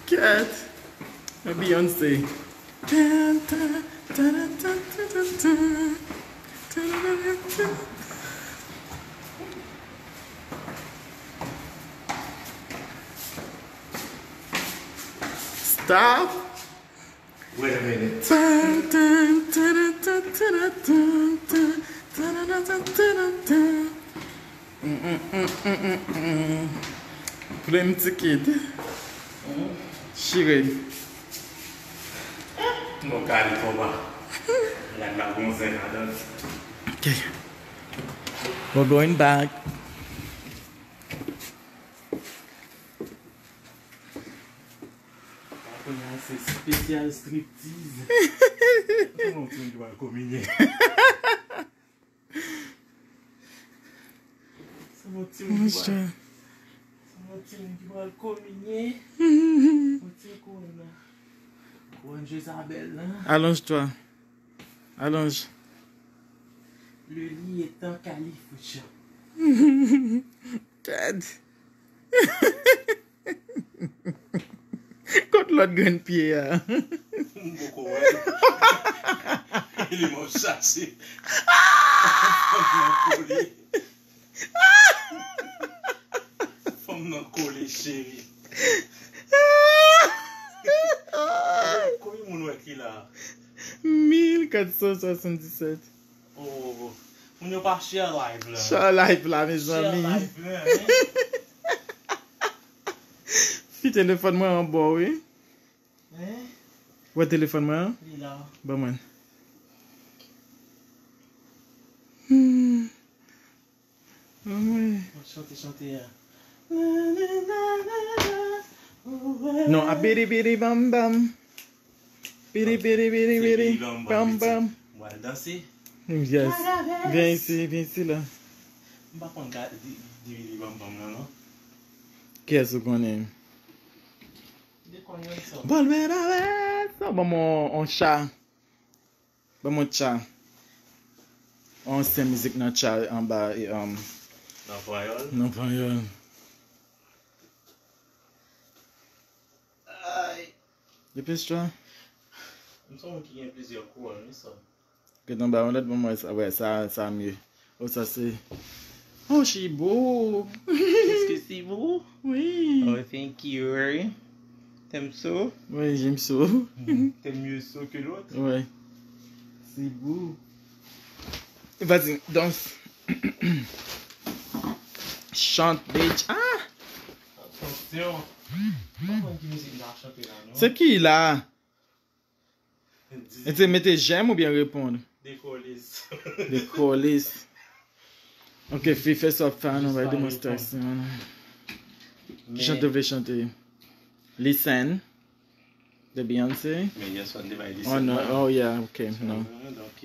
Kèt. Yon Beyoncé. Tan, tan, tan, tan, tan, tan, tan. Tan, tan, tan, tan. Stop. Wait a minute. Tan, tan, tan, tan, tan, tan, tan, tan, tan, tan, tan, tan, tan. Mm, mm, mm, mm, mm, mm. Plim ti kid. Chire. Bon, kale kòba. Gad la gon zen ladan. Ok. We're going back. Kounye a se spesyal striptease. Kounye a w ti moun ki pral kominye. Se yon ti moun ki pral, se yon ti moun ki pral kominye. Yon ti kouwòn nan. Kouwòn Jezabèl nan. Allonge-toi. Allonge. Le lit est en califourchon. Ted. Kot lòt grenn pye a? M poko wè l. Li m ap chache. Fanm nan kole. Fanm nan kole, cheri. Konbyen moun wè ki la? Mil kat san swasanndisèt. Oh, moun yo pa share live la. Share live la, mezanmi. Share live la, hein? Fi, telefòn mwen anba w, wi. Hein? Wè telefòn mwen an? Li la. Ban mwen. Hmm. Ban mwen. Chante, chante a. Non, a bidi bidi bam bam. Bidi bidi bidi bidi bam bam. Mwen al danse. Yes. Vyen isi, vyen isi la. M pa konn ka di, di bidi bam bam nan, non. Kiyès ou konnen? Bon, l bèl avè sa. Ban mwen on cha. Ban mwen tcha. On ansyen mizik nan tcha anba, e, um, nan panyòl. Nan panyòl. Ay. Depès twa. M se yon moun ki gen plizyè kouwòn, wi, sa. Gentan ba yon lòt, ban mwen sa, wè, sa, sa mye. Oh, sa se. Oh, she beau. Est-ce que c'est beau? Oui. Oh, thank you, Harry. T'aimes ça? Oui, j'aime ça. T'aimes mieux ça que l'autre? Ouais. C'est beau. Vas-y, danse. Chante, bitch. Ah! Attention. Pa konn ki mizik m ap chante la, non. Se ki la? E se mete j'aime oubyen reponn? Dekolis. Dekolis. Ok, fi, fè sa w ap fè a, nou bay demonstrasyon. Ki jan te vle chante? Listen. De Beyoncé? Men yè swa n te bay listen. Oh, non. Oh, yeah, ok, non. Donk,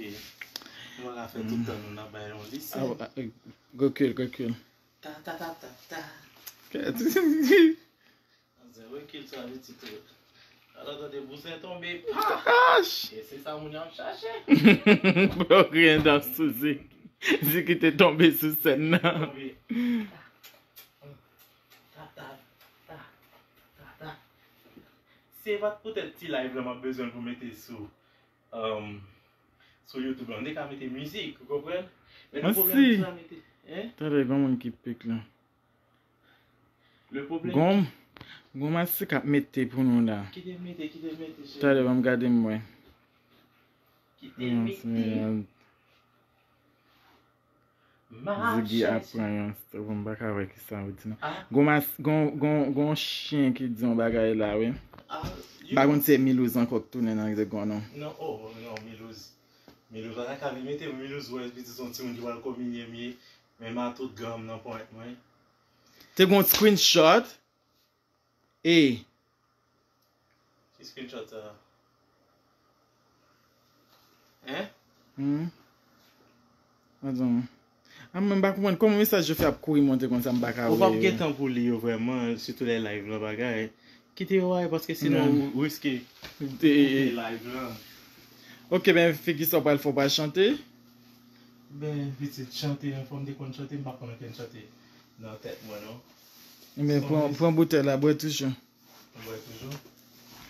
nou pa ka fè tout tan nou n ap bay yon listen. Rekil, rekil. Ta, ta, ta, ta, ta. Manzè, rekil sa li ti tou. Ala tande bouzen tonbe, pa! E se sa moun yo ap chache. Bro, gen dans sou Zik. Zik ki te tonbe sou sèn nan. Tonbe. Ta, ta, ta, ta, ta. Se pa t poutèt ti live la m ap bezwen l pou mete sou, um, sou YouTube la. M te ka mete mizik, ou konprann? Men le pwoblèm, ti la mete, hein? Tande, gen moun ki pik la. Gon, gon mastik ap mete pou nou la. Kite mete, kite mete, cheri. Talè, ban m gade m wè. Kite mete. Ziggy ap pran yon stop, m pa ka wè kisa ou di non. Gon mas, gon, gon, gon chen ki di yon bagay la, wi. M pa konn si se Milouz ankò k tounen nan Hexagone non. Non, oh, non, Milouz. Milouz pa ta ka vin mete, Milouz wè pitit se yon timoun ki pral kominye m ye, men m a tout granm nan ponyèt mwen. Te gon screenshot. E. Ki screenshot sa? Hein? Hmm. Adan. A mwen m pa konprann kòman mesaj yo fè ap kouri monte konsa m pa ka wè yo. Ou p ap gen tan pou li yo vrèman, sitou lè live lan bagay. Kite yo ale paske sinon ou riske koupe live lan. Ok, ben figi sa w pral fè, w pral chante? Ben pitit, chante, fò m te konn chante, m pa konn okenn chante nan tèt mwen non. Ebyen pran, pran boutèy la, bwè toujou. Ou bwè toujou?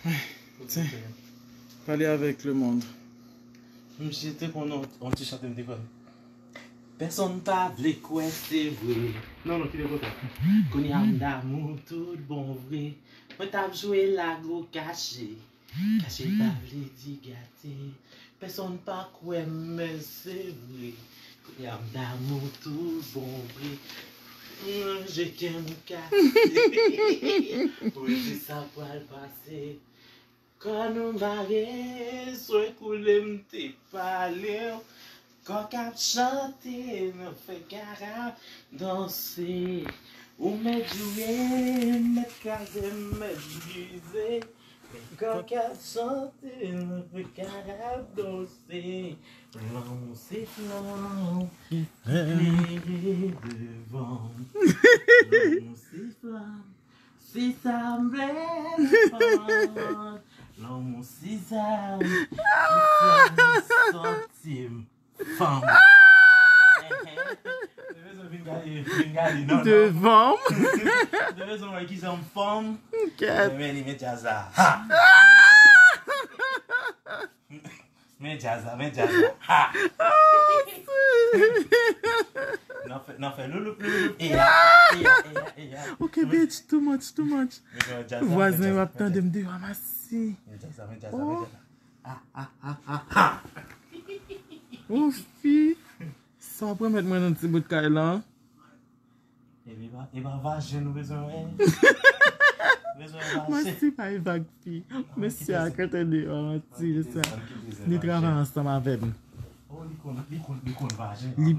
Tiens, pale avèk le monde. Misye te konn on, on ti chante m te konn. Pèsonn pa vle kwè se vre. Non, non, kite konsa. Kounye a m damou tout bon vre. Mwen t ap jwe lago kache. Kache pa vle di gate. Pèsonn pa kwè m, men se vre. Kounye a m damou tout bon vre. Mm, je t'aime kase. Pou di sa pral pase. Kò nou mare, swen koule m te pale w. Kòk ap chante, nou fè karab danse. Ou mèt joure, mèt kraze, mèt brize. Kòk ap chante, nou fè karab danse. Lanmou se flanm ki klere devan m. Lanmou se flanm, se sa m vle defann. Lanmou se zam ki fè m santi m fanm. Te bezwen vin gade, vin gade, non, non. Devan m. Te bezwen wè kijan m fanm. Kèt. Men li, men djaz la. Ha! Men djaz la, men djaz la. Ha! Nan fè, nan fè louloup, louloup. Eya, eya, eya, eya. Ok, bitch, too much, too much. Men djaz la, men djaz la. Vwazen yo ap tande m deyò, masi. Men djaz la, men djaz la, men djaz la. Ah, ah, ah, ah, ah. Yon fi, sa w ap remèt mwen nan ti bout kay la? Epi e pa, e pa vajen nou bezwen wè. Bezwen wè vajen. Mwen si pa e vag fi. Mesye a kite deyò, mwen si sa. Li travay ansanm avè m. Oh, li konn, li konn, li konn vajen. Li,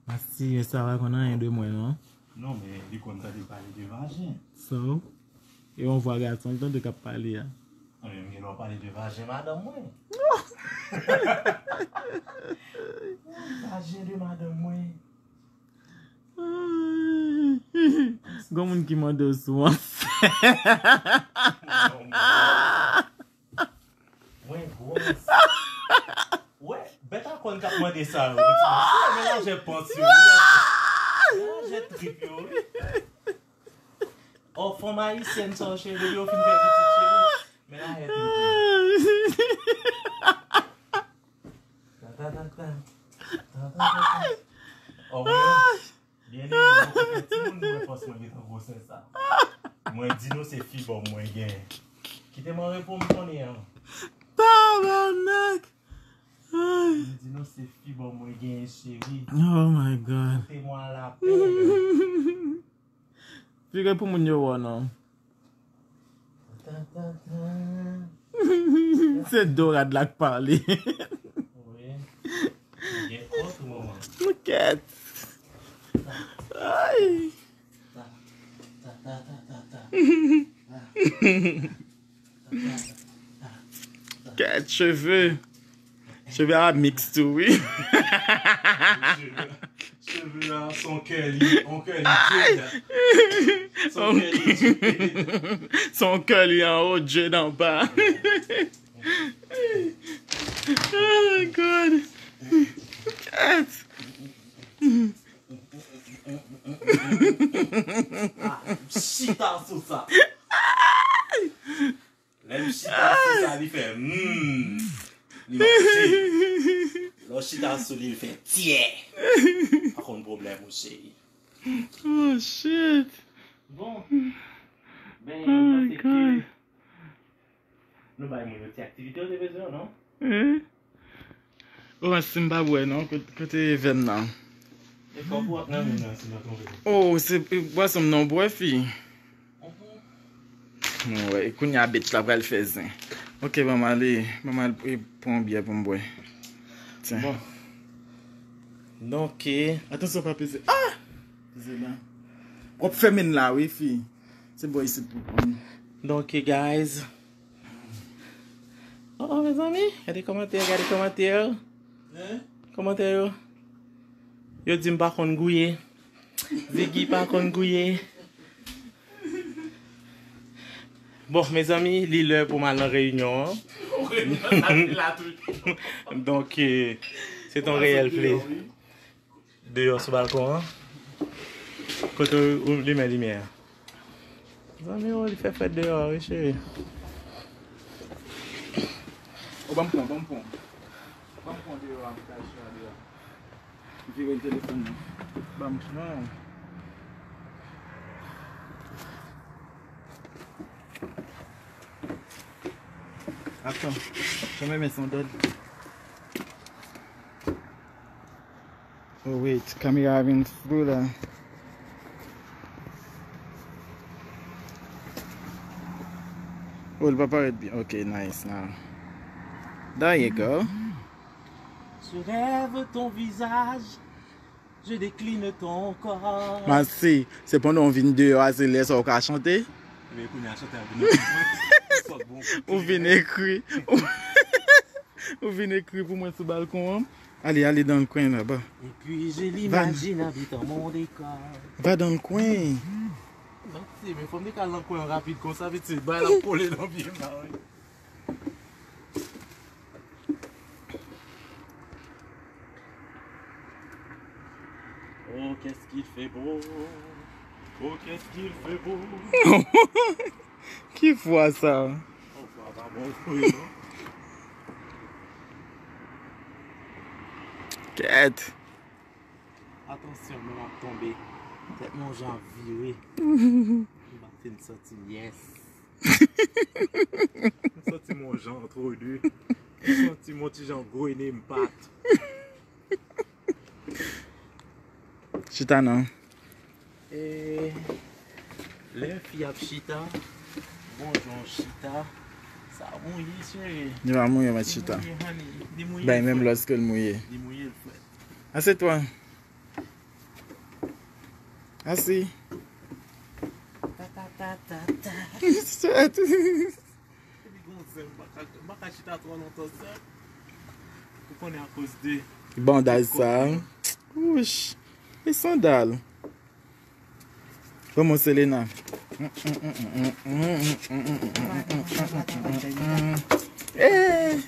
mwen si sa pa konn anyen de mwen, non. Non, men li konn tande pale de vajen. So, e yon vwa gason l tande k ap pale a. Anben, m gen dwa pale de vajen madanm mwen. Vajen de madanm mwen. Gon moun ki mande w si w ansent. Mwen gwòs. Wè, bèt a kòn k ap mande sa yo, wi. Mesye, melanje pans yo, wi. Melanje trip yo, wi. Oh, fanm ayisyèn sa w cheri, depi yo fin fè pitit cheri. Men la yè trip yo. Ta, ta, ta, ta. Ta, ta, ta, ta. Oh, mwen, byen eme, mwen konn fè timoun, mwen pans mwen gentan gwosè sa. Mwen di nou se fi bòm mwen genyen. Kite m an repo m konnen an. Tabarnak! Ay. Mwen di nou se fi bòm mwen genyen cheri. Oh my God. Pote mwen a lapè. Vire pou moun yo wè w non. Se dorad la k pale. Wi. Gen kont ou manman? Look at. Ay. Kèt cheve. Cheve a mix tou, wi. Cheve a son curly, on curly dread. Son curly dread. Son curly anwo, dread anba. Oh God. Kèt. Ah, chita sou sa. Lè m chita sou sa, li fè hmm. Li mache. Lè w chita sou li, li fè tyè. Pa konn pwoblèm ou, cheri. Oh shit. Bon. Ben, oh my God. Nou bay moun yo ti aktivite yo te bezwen, non? Eh? Oh, si m pa bwè non, kot-, kote vèn nan? E kòb ou ak nan men nan si m pa twonpe. Oh, se, e, bwason m nan w bwè fi. Mhm. Mwen wè, e kounye a bitch la pral fè zen. Ok, ban m ale, ban m al, e, pran yon byè pou m bwè. Tiens. Bon. Donk, e, atansyon pa peze. Ah! Peze la. W ap fèmen la, wi, fi. Se bò isit pou pran. Donk, e, guys, Oh, oh, mezanmi, gade kòmantè, gade kòmantè yo. Hein? Kòmantè yo. Yo di m pa konn gouye. Ziggy pa konn gouye. Bon, mezanmi, li lè pou m al nan reyinyon an. Reyinyon, sa se la toujou. Donk, eh, se ton reyèl plezi. Deyò sou balkon an. Kote ou limen limyè a? Zanmi, oh, li fè frèt deyò a, wi, cheri. O, ban m pran, ban m pran. Ban m pran deyò a, m ka chita deyò. Vire telefòn nan. Ban m pran. Atann. Janm renmen son dòd. Oh, wait, kamera a vin flou la. Oh, li pa parèt byen. Ok, nice now. There you go. Je rêve ton visage, je décline ton corps. Masi, se pandan w vin deyò a, se lè sa w ka chante? Ebyen, kounye a chante a vin nan tèt mwen. Ou vin ekri. Ou vin ekri pou mwen sou balkon an. Ale, ale dans le coin là-bas. Et puis je l'imagine habitant mon décor. Va dans le coin. Mèsi, men fò m te ka al nan kwen an rapid konsa, pitit, bay la kole nan pye m la, wi. Oh, qu'est-ce qu'il fait beau. Oh, qu'est-ce qu'il fait beau. Ki vwa sa? Oh, vwa pa bon vre, non. Kèt. Atansyon, men m ap tonbe. Tèt mwen yon jan ap vire. M pa fin santi m, yes. M santi m yon jan antre de. M santi m yon ti jan grenn enpak. Chita non. E lè fi ap chita, bon jan chita, sa mouye, cheri. Li pa mouye, mèt chita. Li mouye, honey. Li mouye, frèt. Bay menm lòske l mouye. Li mouye, frèt. Assieds-toi. Assis. Ta, ta, ta, ta, ta. Shit. Epi gon zen, m pa ka, m pa ka chita twò lontan, zen. Ou konnen akoz de bandaj sa. Wouch. E sandal. Ban mwen Selena. Eh.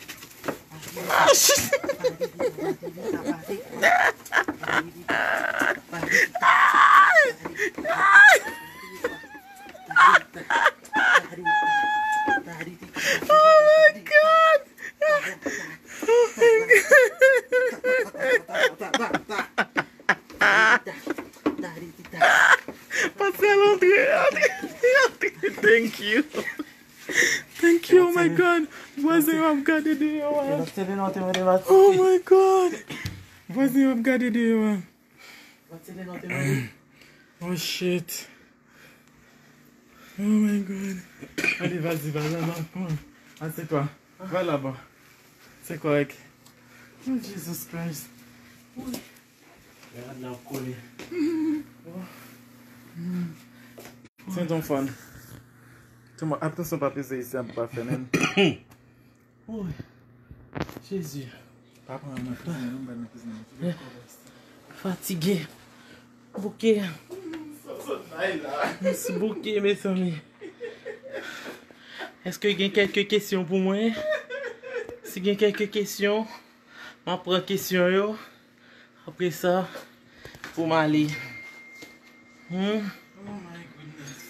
Oh my God! Oh my God! Pascal antre, antre, antre. Thank you. Thank you, oh my God. Vwazen yo ap gade deyò a. Oh my God. Vwazen yo ap gade deyò a. Oh shit. Oh my God. Allez, vas-y, vas-y, vas-y. Assieds-toi. Va là-bas. C'est correct. Oh, Jesus Christ. Rad la ap kole. Sent yon fòn. Tout moun, atansyon, pa peze isi, an pa fè menm. Woy. Jezi. Pa pran nan kizin nan, non, pa nan kizin nan. Fatige. Bouke. Sa w sot bay la. M bouke, mezanmi. Èske gen kèlke kesyon pou mwen? Si gen kèlke kesyon, m ap pran kesyon yo. Apre sa, pou m ale. Hmm? Oh my goodness.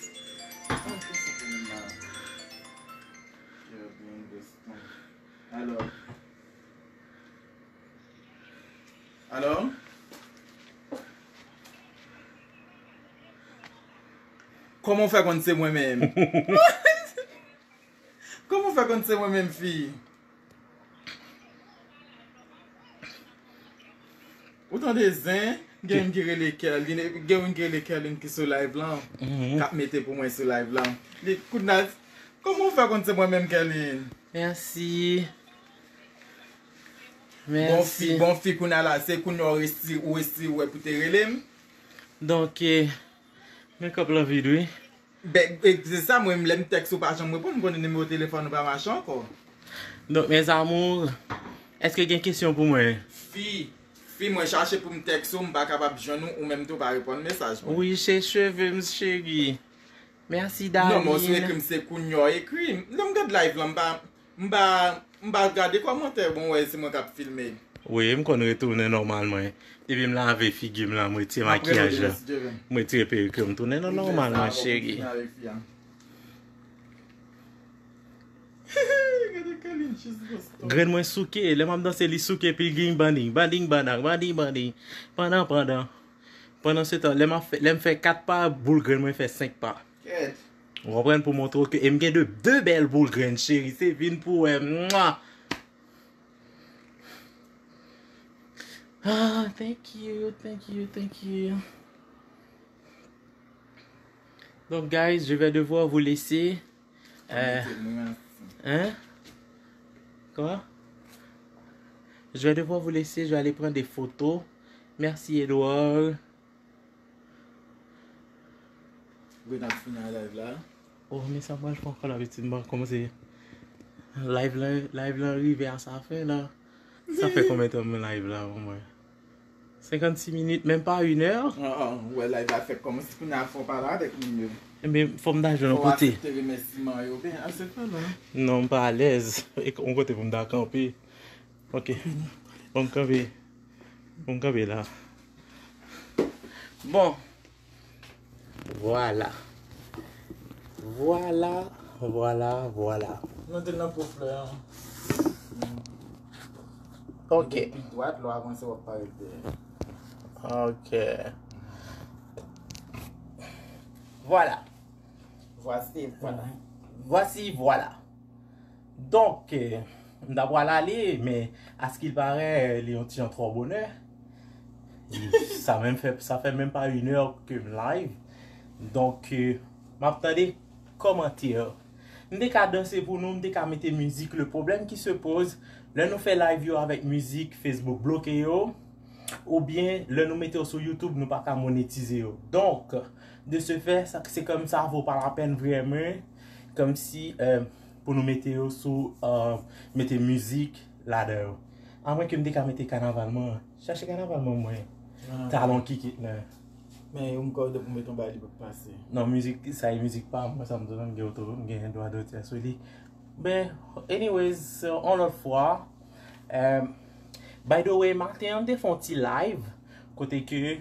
Sa w fè sa pou moun la? Kè byen desten. Alò. Alò? Kòman w fè konn se mwen menm? Kòman w fè konn se mwen menm, fi? Ou tande zen, gen youn ki rele Kerline, gen youn ki rele Kerline ki sou live lan, k ap mete pou mwen sou live lan. Li, kounye a, kòman w fè konn se mwen menm, Kerline? Mèsi. Bon fi, mèsi. Bon fi, kounye a la, se kounye a w resi, ou resi wè pou te rele m. Donk, eh, make up lan vide, wi. Ben, e, se sa, mwen, lè m tèks ou pa janm reponn, m konnen nimewo telefòn ou pa mache ankò. Donk, mes amours, èske gen kesyon pou mwen? Fi, fi, mwen chache pou m tèks ou, m pa kapab jwenn ou, ou menm tou pa reponn mesaj mwen. Wi, se cheve m, cheri. Mèsi, darling. Non, men w sou ekri m, se kounye a w ekri m. Lè m gad live lan, m pa, M pa, m pa gade kòmantè, bon, wè, se mwen k ap filme. Wi, m konn retounen nòmalman. Depi m lave figi m la, m retire makiyaj la. M retire perik yo, m tounen nan nòmalman, cheri. Gade Grenn mwen souke, lè m ap danse, li souke, epi l gen banding, banding, bandang, banding, banding, pandan, pandan. Pandan se tan, lè m ap fè, lè m fè kat pa, boul grenn mwen fè senk pa. Kèt. Ou konprann, pou montre w ke, e m gen de, de bèl boul grenn, cheri, se vin pou wè. Mwa! Ah, thank you, thank you, thank you. Donc, guys, je vais devoir vous laisser. Euh, hein? Quoi? Je vais devoir vous laisser, je vais aller prendre des photos. Merci, Edouard. Wi, n ap fini live la. Oh, men sa pral fè ankò labitid, m pa kòmanse. Live lan, live lan rive a sa fen la. Sa fè konbyen tan mwen live la, omwen? Senkannsis minit, menm pa inè. Ah, ah, ou wè live la fèk kòmanse, kounye a fò w pale avèk moun yo. Ebyen, fò m ta jwenn yon kote. Fò w aksepte remèsiman yo, ben, aksepte non. Non, m pa alèz. E yon kote pou m ta kanpe. Ok. Bon, m kanpe. Bon, m kanpe la. Bon. Vwala. Vwala, vwala, vwala. Nou te nan po flè an. Ok. Depi dwat, lè w avanse, w ap parèt dèyè. Ok. Vwala. Vwasi, vwala. Vwasi, vwala. Donk, eh, m ta pral ale, men askilparè, eh, li yon ti jan twò bonè. Sa menm fè, sa fè menm pa inè ke m live. Donk, eh, m ap tande kòmantè. M te ka danse pou nou, m te ka mete mizik. Le pwoblèm ki se poz, lè nou fè live yo avèk mizik, Facebook bloke yo, oubyen lè nou mete yo sou YouTube, nou pa ka monetize yo. Donk, de ce fait, sa, se kòm sa vo pa lapèn vrèman, kòmsi, eh, pou nou mete yo sou, eh, mete mizik ladan yo. Amwenke m te ka mete kanaval mwen, chache kanaval mwen, mwen. Ah. Talon kikit, men. Men yo m kòde pou mete yon bagay li p ap pase. Non, mizik, sa e mizik pa mwen, sa m di w, m gen oto, m gen dwa dotè sou li. Men, anyways, yon lòt fwa, eh, by the way, maten an, m te fè yon ti live, kote ke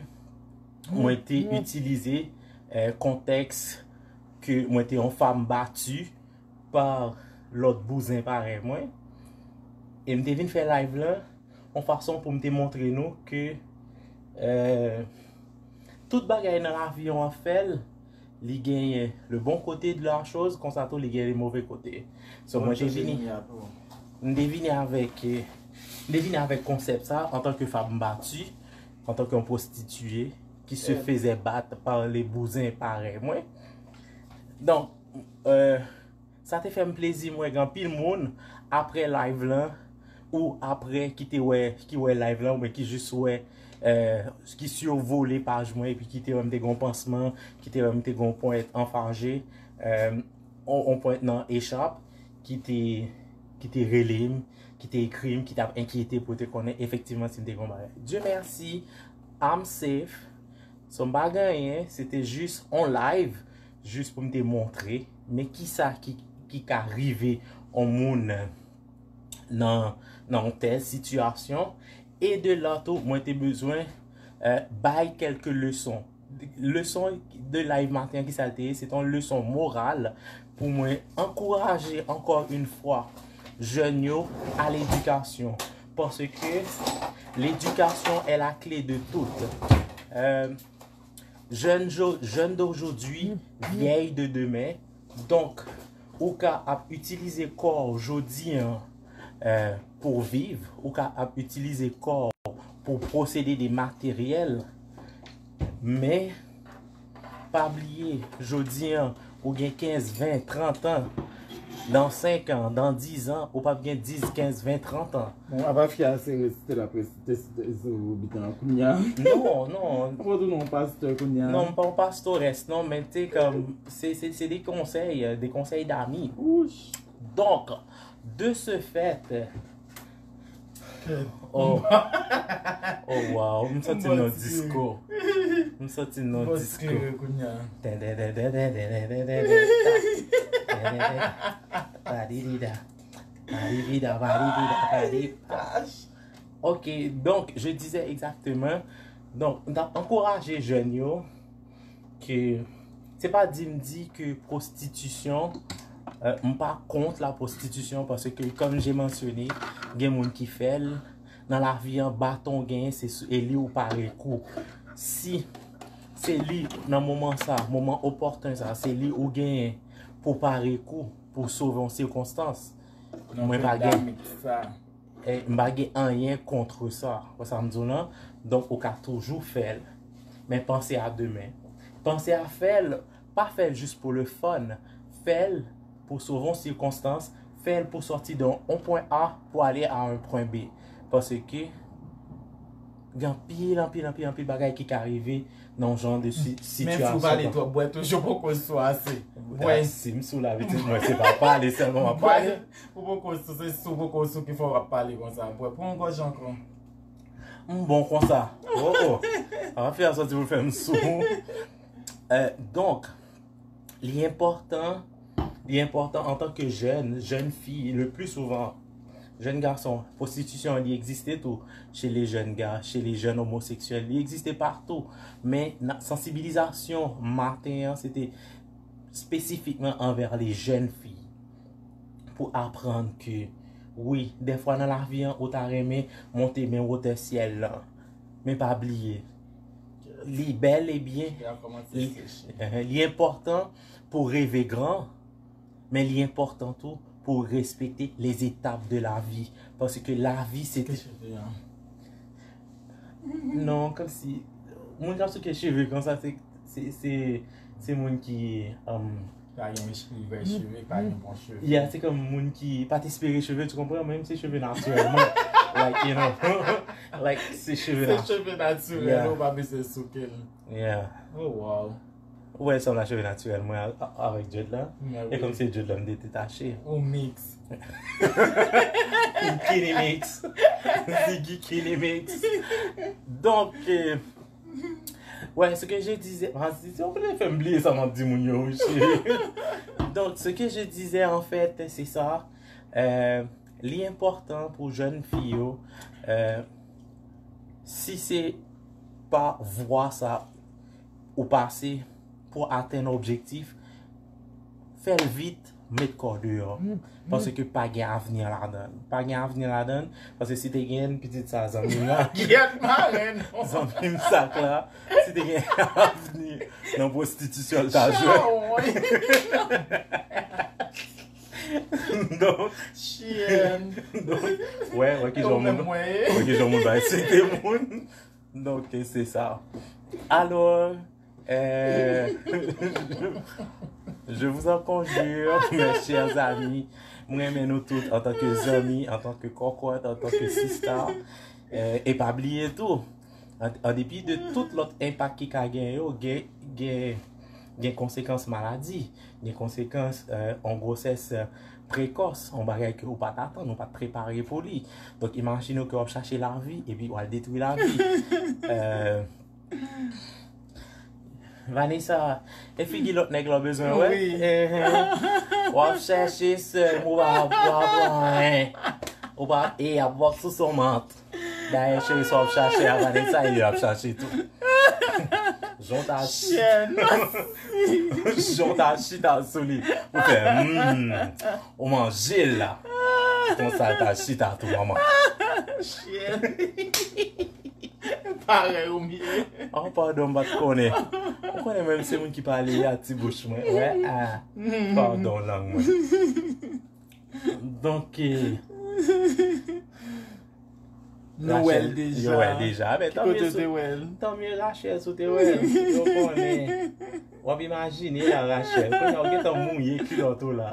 mwen te itilize, eh, kontèks ke mwen te yon fanm bati pa lòt bouzen parèy mwen. E m te vin fè live lan yon fason pou m te montre nou ke, eh, tout bagay nan lavi an w ap fè l, li genyen le bon côté de la chose, konsa tou li genyen le mauvais côté. So, mwen te vini, m te vini avèk, eh, m te vini avèk konsèp sa antanke fanm bati, antanke yon pwostitiye ki se fezè bat pa le bouzen parèy mwen. Donk, eh, sa te fè m plezi m wè gen anpil moun apre live lan, ou apre ki te wè, ki wè live lan, oubyen ki jis wè, eh, ki sivole paj mwen, epi ki te wè m te gen yon pansman, ki te wè m te gen yon ponyèt anfaje, eh, yon, yon ponyèt nan echap, ki te, ki te rele m, ki te ekri m, ki t ap enkyete pou te konnen efektivman si m te gen yon bagay. Dieu merci, I'm safe. So, m pa gen anyen, se te jis on live, jis pou m te montre, men kisa ki, ki ka rive on moun nan, nan yon tèl sitiyasyon. E de la tou, mwen te bezwen, eh, bay kèlke leson. Leson de live maten an, kisa l te ye? Se te yon leson moral pou mwen ankouraje ankò yon fwa jèn yo a ledikasyon. Paske ledikasyon est la clé de tout. Euh, jeune, jo- jeune d'aujourd'hui, vieille de demain. Donk, ou ka ap itilize kò w jodi an, eh, pou viv, ou ka ap itilize kò w pou posede de materyèl, men pa bliye, jodi an, ou gen kenz, ven, trant an, dan senk an, dan diz an, ou p ap gen dis, kenz, ven, trant an. Bon, apa fi a se resite l ap resite sou bitan an kounye a. Non, non. Ou pa tounen yon pastè kounye a. Non, m pa yon pastores, non, men te kòm, se, se, se de konsèy, de konsèy dami. Wouch. Donk, de ce fait, oh, oh wow, m santi m nan disko. M santi m nan disko. Ok, donc, je disais exactement. Donk, m t ap ankouraje jèn yo ke se pa di m di ke pwostitisyon Euh, m pa kont la pwostitisyon paske, comme j'ai mentionné, gen moun ki fè l. Nan lavi an, baton w genyen, se sou, e li ou pare kou. Si se li, nan moman sa, moman opòtèn sa, se li ou genyen pou pare kou, pou sove yon sikonstans, mwen pa gen, e, m pa gen anyen kont sa. Wè sa m di w lan? Donk, ou ka toujou fè l. Men panse a demen. Panse a fè l, pa fè l jis pou le fun. Fè l pou sove yon sikonstans. Fè l pou sòti de yon pwen A pou ale a yon pwen B. Paske gen anpil, anpil, anpil, anpil bagay ki ka rive nan yon jan de si-, sitiyasyon. Men si w pale twòp, bwè toujou poko sou ase. Bwè. Si m sou la, pitit mwen, se pa pale sèlman m ap pale. Ou poko sou, se si w poko sou ki fè w ap pale konsa. Bwè, pran yon gòj ankò. M bon konsa. Oh, oh. Sa va fè a sòti pou fè m sou. Euh, donk, li enpòtan, li enpòtan antanke jèn, jèn fi, le pli souvan, jèn gason, pwostitisyon an, li egziste tou chez les jeunes gars, chez les jeunes homosexuels, li egziste patou. Men nan sansibilizasyon maten an, se te espesifikman anvè les jeunes filles. Pou aprann ke, wi, dèfwa nan lavi an, ou ta renmen monte men wotè syèl lan. Men pa bliye, li bèl e byen, li, li enpòtan pou reve gran, men li enpòtan tou pou respekte les étapes de la vie. Paske lavi, se te... Non, kòmsi, moun k ap souke cheve konsa, se, se, se, se moun ki, um, pa gen ch-, vre cheve, pa gen bon cheve. Yeah, se kòm moun ki pa t espere cheve, tu comprends? Mwen menm se cheve natirèl mwen. Like, you know, like, se cheve natirèl. Se cheve natirèl, yeah, ou pa bezwen souke l. Yeah. Oh, wow. Ou wè, sanble a cheve natirèl mwen a-, a-, avèk dread la. E kòm se dread la m detache. Ou mix. Kini mix. Ziggy Kini mix. Donc, euh, ouais, ce que je disais, ah, si, si on peut faire oublier ça, m'a dit moun yo, wi, chérie. Donc, ce que je disais, en fait, c'est ça. Euh, li enpòtan pou jèn fi yo, euh, si se pa vwa sa ou pase pou atenn objektif, fè l vit, met kò deyò. Paske pa gen avni ladan l. Pa gen avni ladan l, paske si te gen pitit sa, zanmi m la, zanmi m sak la, si te gen avni nan pwostitisyon, l ta jwe. Donk, donk, wè, wè kijan moun, wè kijan moun bay site moun. Donk, se sa. Alò, euh, je vous en conjure, mes chers amis. Mwen renmen nou tout antanke zanmi, antanke kòkòt, antanke sista. Euh, e pa bliye tou, an, an depi de tout lòt enpak ki ka gen yo, gen, gen, gen konsekans maladi, gen konsekans, euh, yon gwosès, euh, prekòs, yon bagay ke ou pa t atann, ou pa t prepare pou li. Donk, imajine w ke w ap chache lavi, epi w al detwi lavi. Euh, Vanessa, e figi lòt nèg la w bezwen wè? Wi. W ap chèche sè m, ou pa, ou pa pran anyen. Ou pa, e ap wòk sou son mant. Dayè, cheri, sa w ap chache a, Vanessa, e yo ap chache tou. Jan w ta chita, jan w ta chita sou li, ou fè, hmm, ou manje l la. Konsa l ta chita tou, manman. Parèy ou m ye. Oh, padon, m pa t konnen. Ou konnen menm se moun ki pale a ti bouch mwen. Wè, ah. Padon, lang mwen. Donk, eh, nou wè l deja. Yo wè l deja. Men ki kote w te wè l? Tanmye Rachel, si w te wè l, yo konnen. W ap imajine la, Rachel. Kounye a, w gentan mouye kilòt ou la.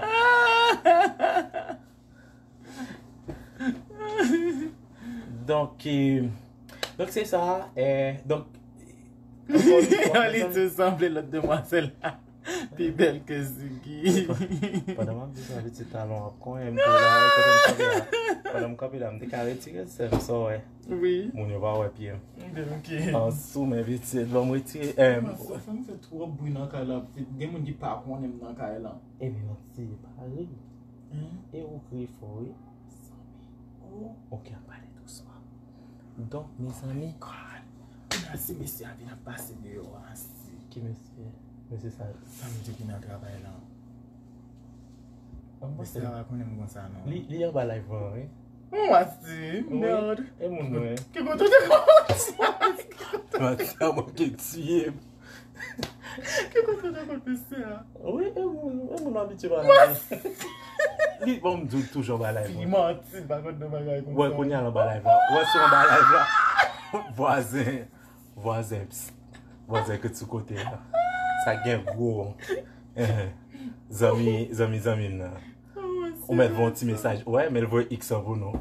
Donk, eh, donk se sa, eh, donk, ankò yon fwa, li te sanble lòt demwazèl la. Pi bèl ke Ziggy. Pandan m ap di sa, pitit talon ap konyen m tou la, kote m kanpe la. Pandan m kanpe la, m te ka retire sè m, sa w wè. Wi. Moun yo pa wè pye m. Ok. An sou men pitit, ban m retire, eh, sa fè m fè twòp bri nan kay la, gen moun ki pa konnen m nan kay la. Ebyen, manti, pale. E ou kriye fò, wi. Zanmi. Oh. Ok, an pale dousman. Donk, mezanmi. God. Kounye a, si mesye a vin ap pase deyò a, si. Ki mesye? Mesye sa. Sa m di ki nan travay la. Mesye a pa konnen m konsa non. Li, li anba live lan, wi. Mwen wè si, mèd. E moun mwen. Ki kote w te kòmanse? Mati a manke tiye m. Ki kote w te kòmanse a? Wi, e moun, e moun abitye ba live. Li, bon, m di w toujou anba live lan. Fini manti, pa konn de bagay konsa. Wè, kounye a l anba live lan. Wè, si w anba live lan. Vwazen. Vwazen, ps. Vwazen ki sou kote a. Sa gen gwo. Zanmi, zanmi, zanmi m nan. Ou mèt voye yon ti mesaj. Wè, men l voye X lan pou nou.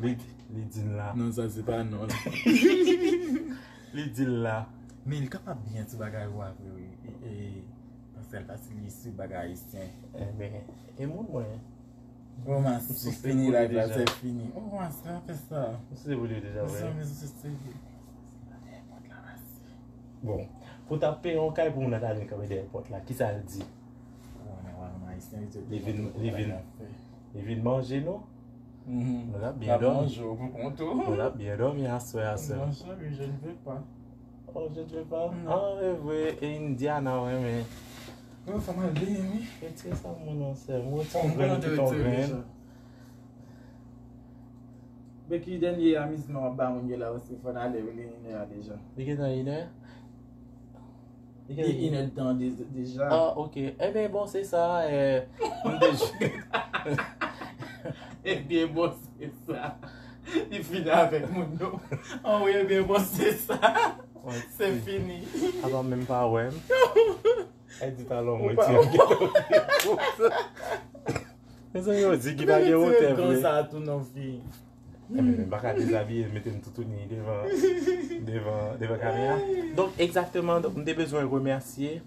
Li, li di n la. Non, sa se pa non. Li di l la. Men li kapab byen ti bagay ou a vre wi. E, e, Marcel, paske li sou bagay ayisyen. Enben, e moun mwen. Bon, mas, se fini live la, se fini. Oh, mas, pa fè sa. M sou debouye deja, wi. Mezanmi, se serye. Bon, pou ta peye yon kay pou moun nan ta vin kanpe dèyè pòt la, kisa l di? Li vin, li vin, li vin manje nou? Nou t ap byen dòmi. Nou t ap byen dòmi aswè a, sè. Non, chérie, je ne veux pas. Oh, je ne veux pas. Non. Ah, e vre, e Indiana, wi, men. Wi, fò m al benyen, wi. Retire sa moun nan sè. Mwen, ti grenn, ti grenn. Beki, dènye amizman w ap ba moun yo la, paske fò n ale, wi, li inè a deja. Li gentan inè? Li inè tan de-, deja. Ah, ok. Enben, bon, se sa, eh, m te jwe. Ebyen, bon, se sa. Li fini avèk moun yo. Anwi, ebyen, bon, se sa. Se fini. Apa menm pa wè m. Ay, di talon mwen, ti. Mezanmi, yo di ki pa gen wotè vre. Konsa tou non fi. Enben, m pa ka dezabiye, mete m toutouni devan, devan, devan kamera. Donk, egzakteman, donk, m te bezwen remèsye.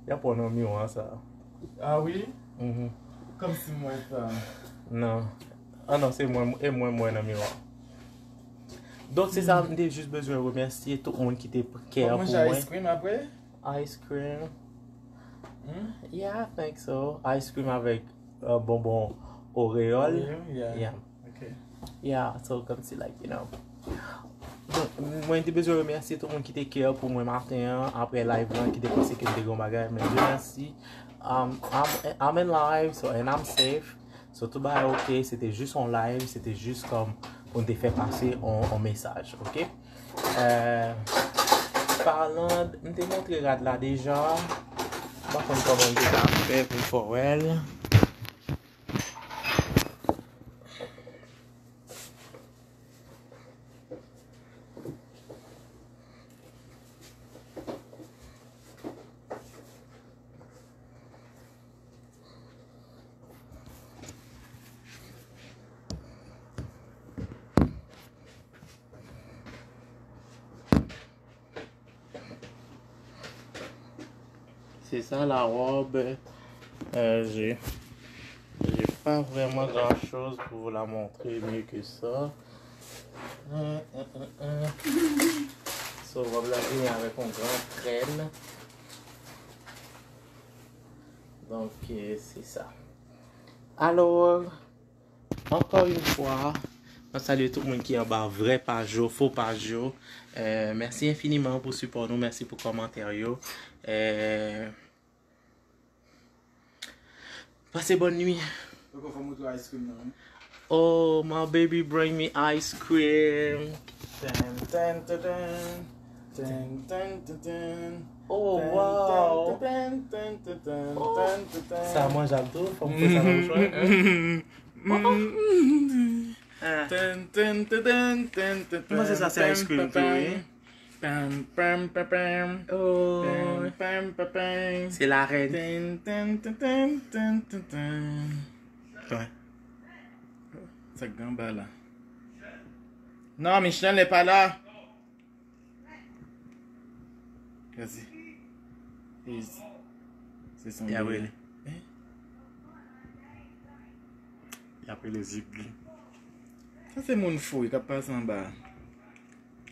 Y ap wè nan miwa sa. Ah wi? Mhm. Kòmsi m wè sa. Non. Ah non, se mwen, e mwen m wè nan miwa. Donk, se sa, m te jis bezwen remèsye tout moun ki te care pou mwen. Manje ice cream apre? Ice cream. Hmm? Yeah, I think so. Ice cream avèk, euh, bonbon Oreo. Oreo, yeah. Yeah. Ok. Yeah, so kòmsi, like, you know. Donk, mwen te bezwen remèsye tout moun ki te care pou mwen maten an, apre live lan, ki te panse ke m te gen yon bagay, men Dye mèsi. Um, I'm, I'm in live, so, and I'm safe. So, tout bagay ok, se te jis yon live, se te jis kòm pou n te fè pase yon, yon mesaj, ok? Euh, palan, m te montre rad la deja. M pa konn kòman m te ka fè pou m fè w wè l. C'est ça la robe. Euh, j'ai, j'ai pas vraiment grand chose pour vous la montrer mieux que ça. Hum, hum, hum, hum. So, robe la vini avec un grand traîne. Donc, euh, c'est ça. Alors, Ankò yon fwa, mwen salye tout moun ki anba vrè paj yo, fo paj yo. Euh, mèsi enfiniman pou sipò nou, mèsi pou kòmantè yo. Euh, pase bòn nwi. Poko fè moutre ice cream nan, wi. Oh, my baby bring me ice cream. Ten, ten, ten, ten. Ten, ten, ten, ten. Oh, wow. Ten, ten, ten, ten, ten, ten, ten. Sa manjab tou, fò m fè sa nan bouch mwen. Ten, ten, ten, ten, ten, ten, ten. M panse sa se ice cream tou, wi. Pam, pam, pam, pam. Oh. Pam, pam, pam, pam. Se la rèn. Ten, ten, ten, ten, ten, ten, ten. Sa k gen anba la? Non, Michel n'est pas là. Gade. Se son. Y ap rele. Eh? Y ap rele Ziggy. Sa se moun fou k ap pase anba.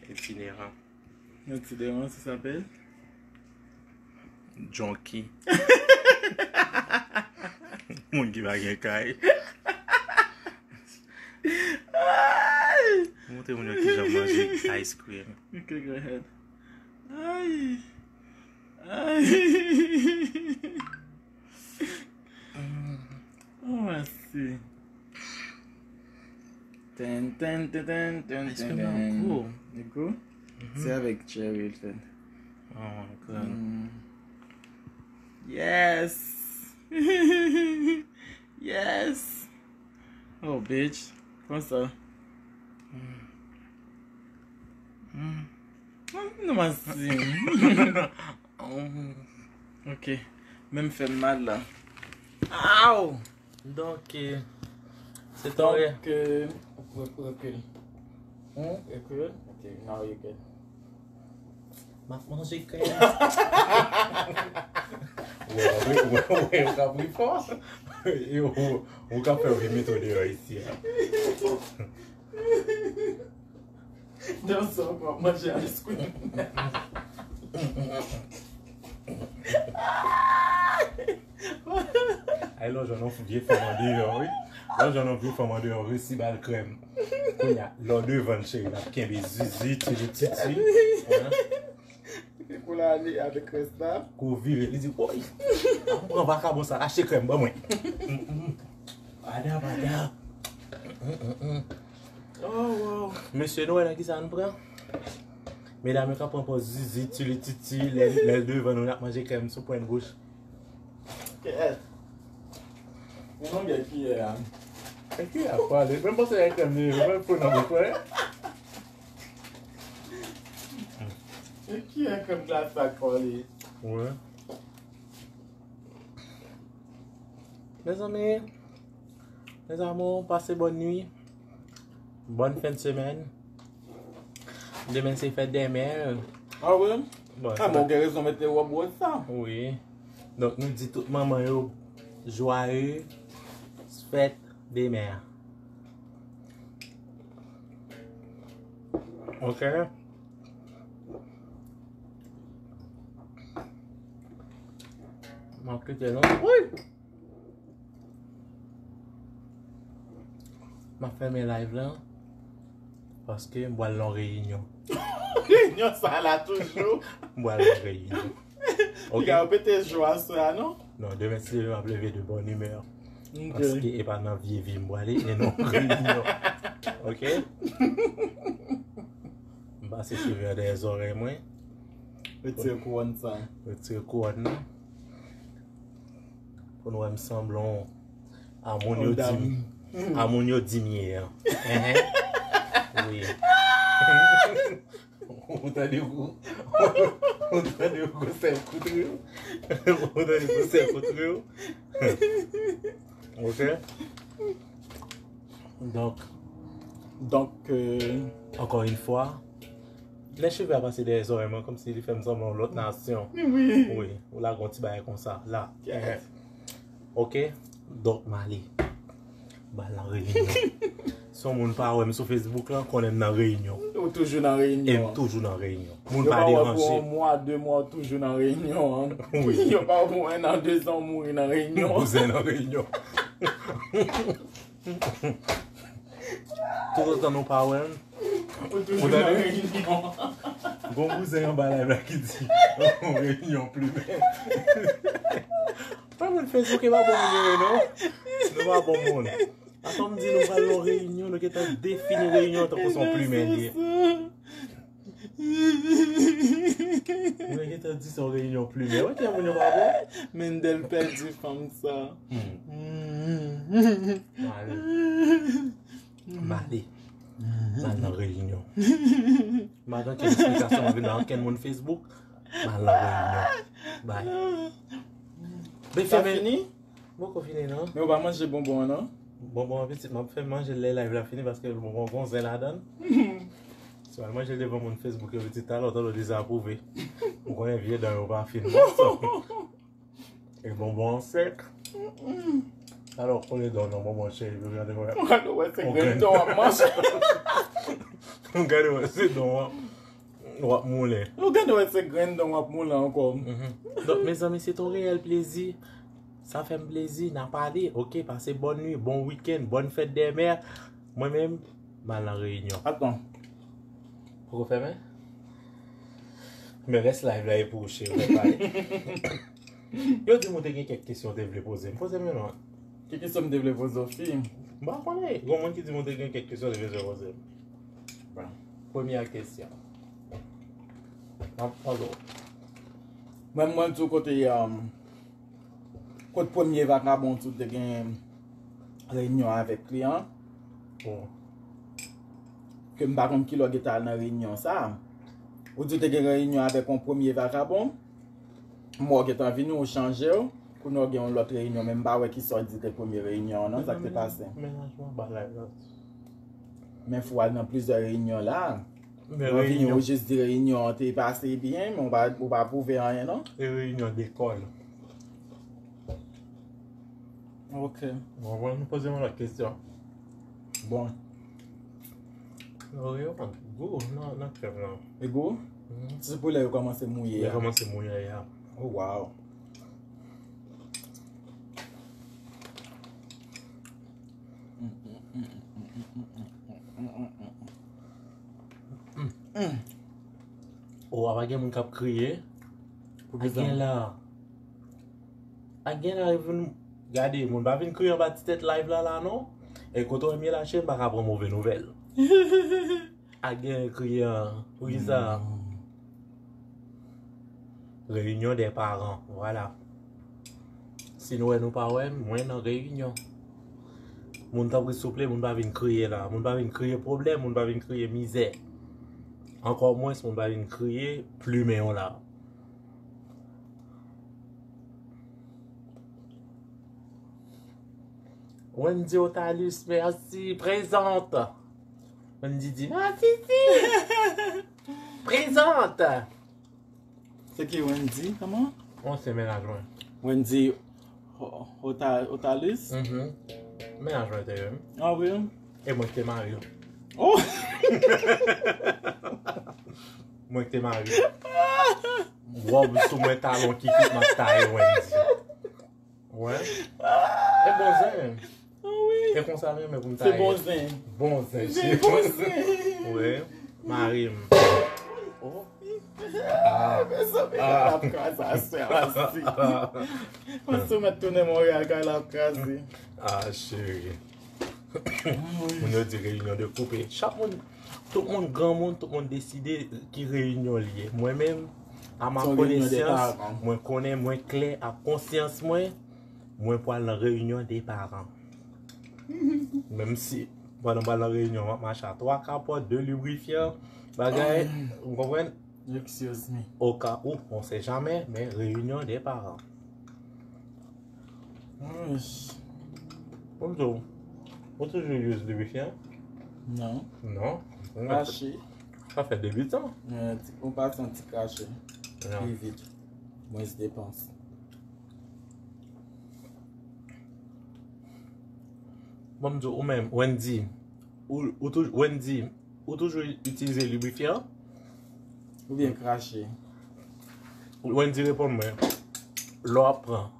Itineran. Itineran, sa s'appelle? Junkie. Moun ki pa gen kay. Ay! Montre moun yo kijan manje ice cream. Ok, go ahead. Ay! Ay! Oh Mèsi. Ten, ten, ten, ten, ten, ten, ten. Li gou? Se avèk cherry l fèt. Oh my God. Yes. Yes. Oh, bitch. Konsa. Non, mèsi. Ok. Menm fè m mal la. Aw! Donk, eh, se ton rè. Donk, eh, re-, rekil. Hmm? Rekil. Ok, now you good. M ap manje krèm. Wè, wè, wè, wè, ou ka ri fò. E ou, ou ka fè yo vin mete w deyò isi a. Nan sa w ap manje ice cream. Ay, lè w jwenn yon vye fanm andeyò, wi. Lè w jwenn yon vye fanm andeyò, resi ba l krèm. Kounye a, lè w devan l, cheri, l ap kenbe zizi, tili titi. Hein? Epi kou la ale avèk rès la. Kou vire, li di, woy, m pran vakabon sa, achte krèm, ban mwen. Pada, pada. Oh, wow. Mesye, nou wè nan kisa n pran? Medam yo ka pran pòz zizi, tili titi, lè, lè l devan nou, n ap manje krèm sou pwent bouch. Kèt. Men non, gen kiyè a. E kiyè a pale? Menm panse e krèm li, menm pou nan bouch, wè. E kiyè krèm glas sa kòle? Wè. Mezanmi, mes amours, pase bòn nwi, bòn fen de semèn. Demen se fèt dè mè. Ah wi? Bon, ah, men ou gen rezon mete wòb wòz sa. Wi. Donk, nou di tout manman yo, joyeux fèt dè mè. Ok? M ap kite nou. Wi! M ap fèmen live lan paske m pral nan reyinyon. Reyinyon sa la toujou. M pral nan reyinyon. Ok? Piga yo pete jou aswè a, non? Non, demen si Dye vle m ap leve de bòn imè. Ok. Paske e pa nan vye vi m prale, e nan reyinyon. Ok? M pase cheve an dèyè zòrèy mwen. Retire kouwòn sa. Retire kouwòn nan. Pou nou wè m sanble yon a moun yo di m, a moun yo di m ye an. Enhen. Wi. Ou tande gwo, ou tande gwosè koutre yo. Ou tande gwosè koutre yo. Ok. Donk, donk, euh, ankò yon fwa, lè cheve a pase dèyè zòrèy mwen, kòmsi li fè m sanble yon lòt nasyon. Wi. Wi, ou lage yon ti bagay konsa, la. Yes. Ok? Donk, m ale. M al nan reyinyon. Si yon moun pa wè m sou Facebook lan, konnen m nan reyinyon. Ou toujou nan reyinyon. E m toujou nan reyinyon. Moun pa deranje. Yo pa wè pou yon mwa, de mwa, ou toujou nan reyinyon an. Wi. Yo pa wè pou ennan, dezan, ou mouri nan reyinyon. Bouzen nan reyinyon. Toutotan nou pa wè m, ou toujou nan reyinyon. Gon bouzen anba live la ki di, reyinyon plimen. Pa moun Facebook e pa bon moun yo ye, non. Nou pa bon moun. Atann m di nou pral nan reyinyon, nou gentan defini reyinyon tankou se yon plimen li ye. Mwen gentan di se yon reyinyon plimen. Wè kijan moun yo pa bon. Mendel pèdi fanm sa. M ale. M ale. M al nan reyinyon. M pa gen okenn eksplikasyon, m vin nan okenn moun Facebook. M al nan reyinyon. Bay. Sa fini? Poko fini, non. Men ou pa manje bonbon an, non? Bonbon an pitit, m ap fè manje l lè live la fini paske bonbon gon zen ladan l. Si w al manje l devan moun Facebook yo pitit, talè w tande w dezapwouve. Ou konnen vye dan yo pa fin bon. E bonbon an sèk. Alò, kole dan w nan bonbon cheri, pou gade wè. Ou gade wè se grenn dan w ap manje. Ou gade wè se dan w ap W ap moulen. Ou gade wè se grenn dan w ap moulen ankò. Donk, mezanmi, se ton reyèl plezi. Sa fè m plezi, n a pale. Ok, pase bòn nwi, bon wikenn, bòn fèt dè mè. Mwen menm, m al nan reyinyon. Atann. Poko fèmen? Men rès live la e pou ou, cheri, w pale. Yo di m ou te gen kèk kesyon w te vle poze m. Poze m yo non. Ki kesyon m te vle poze w, fi? M pa konnen. Gon moun ki di m ou te gen kèk kesyon li bezwen poze m. Bon, premyè kesyon. M ap poze w. Mwen, mwen di w kote, um, kot premye vakabon ou te gen reyinyon avèk li an. Bon. Ke m pa konn kilè w gentan al nan reyinyon sa. Ou di w te gen reyinyon avèk yon premye vakabon. Mwen w gentan vini, ou chanje w. Kounye a w gen yon lòt reyinyon, men m pa wè kisa w di te premye reyinyon an, non, sa k te pase. Mennaj mwen ba live la. Men fou al nan plizyè reyinyon la. Men mwen vini, reyinyon. Ou jis di reyinyon an te pase byen, men ou pa, ou pa pwouve anyen, non? E reyinyon dekòl. Ok. Bon, bon, nou poze yon lòt kesyon. Bon. Yo, yo, gou nan, nan krèm nan. E gou? Mhm. Se pou lè yo kòmanse mouye a. Yo kòmanse mouye a. Oh, wow. Mm. Oh, apa gen moun k ap kriye? Pou ki sa? Gen la. A gen la, yo vin gade, moun pa vin kriye anba ti tèt live la, la, non. E kote w ye la, cheri, m pa ka pran move nouvèl. A gen kriye an, pou ki sa? Hmm. Reyinyon dè paran, vwala. Si nou wè nou pa wè, mwen nan reyinyon. Moun tanpri souple, moun pa vin kriye la. Moun pa vin kriye pwoblèm, moun pa vin kriye mizè. Ankò mwens, moun pa vin kriye plimen w la. Wendy Otalus, mèsi. Prezante. Wendy di, mèsi, si. Prezante. Se ki Wendy, kòman? Ansyen mennaj mwen. Wendy O-, Ota-, Otalus? Mhm. Mennaj mwen te ye. Ah wi? E mwen ki te mari l. Oh! Mwen ki te mari l. Wòb sou mwen, talon ki kout, m ap taye Wendy. Wè. E bon zen. Ah wi. E konsa m renmen pou m taye. Se bon zen. Bon zen, cheri. Bon zen. Wi. Mari m. Oh. Ah. Mezanmi, kay la ap kraze aswè a, si. Panse w mèt tounen Monreyal, kay la ap kraze. Ah, cheri. Moun yo di reyinyon de koupe. Chak moun, tout moun granmoun, tout moun deside ki reyinyon li ye. Mwen menm, a ma konesans, mwen konnen, mwen klè ak konsyans mwen, mwen pral nan reyinyon de paran. Menm si, pandan m pral nan reyinyon, m ap mache a twa kapòt, de librifyan, bagay, ou konprann? Excuse me. Au cas où, on sait jamais, men reyinyon de paran. Wesh. Bonjou. Ou toujou use librifyan? Non. Non? Krache. Sa fè de bitan. Ou pase yon ti krache. Non. Pi vit. Mwens depans. Bon, m di w, ou menm, Wendy, ou, ou toujou, Wendy, ou toujou itilize librifyan? Oubyen krache? Wendy reponn mwen, lè w ap pran.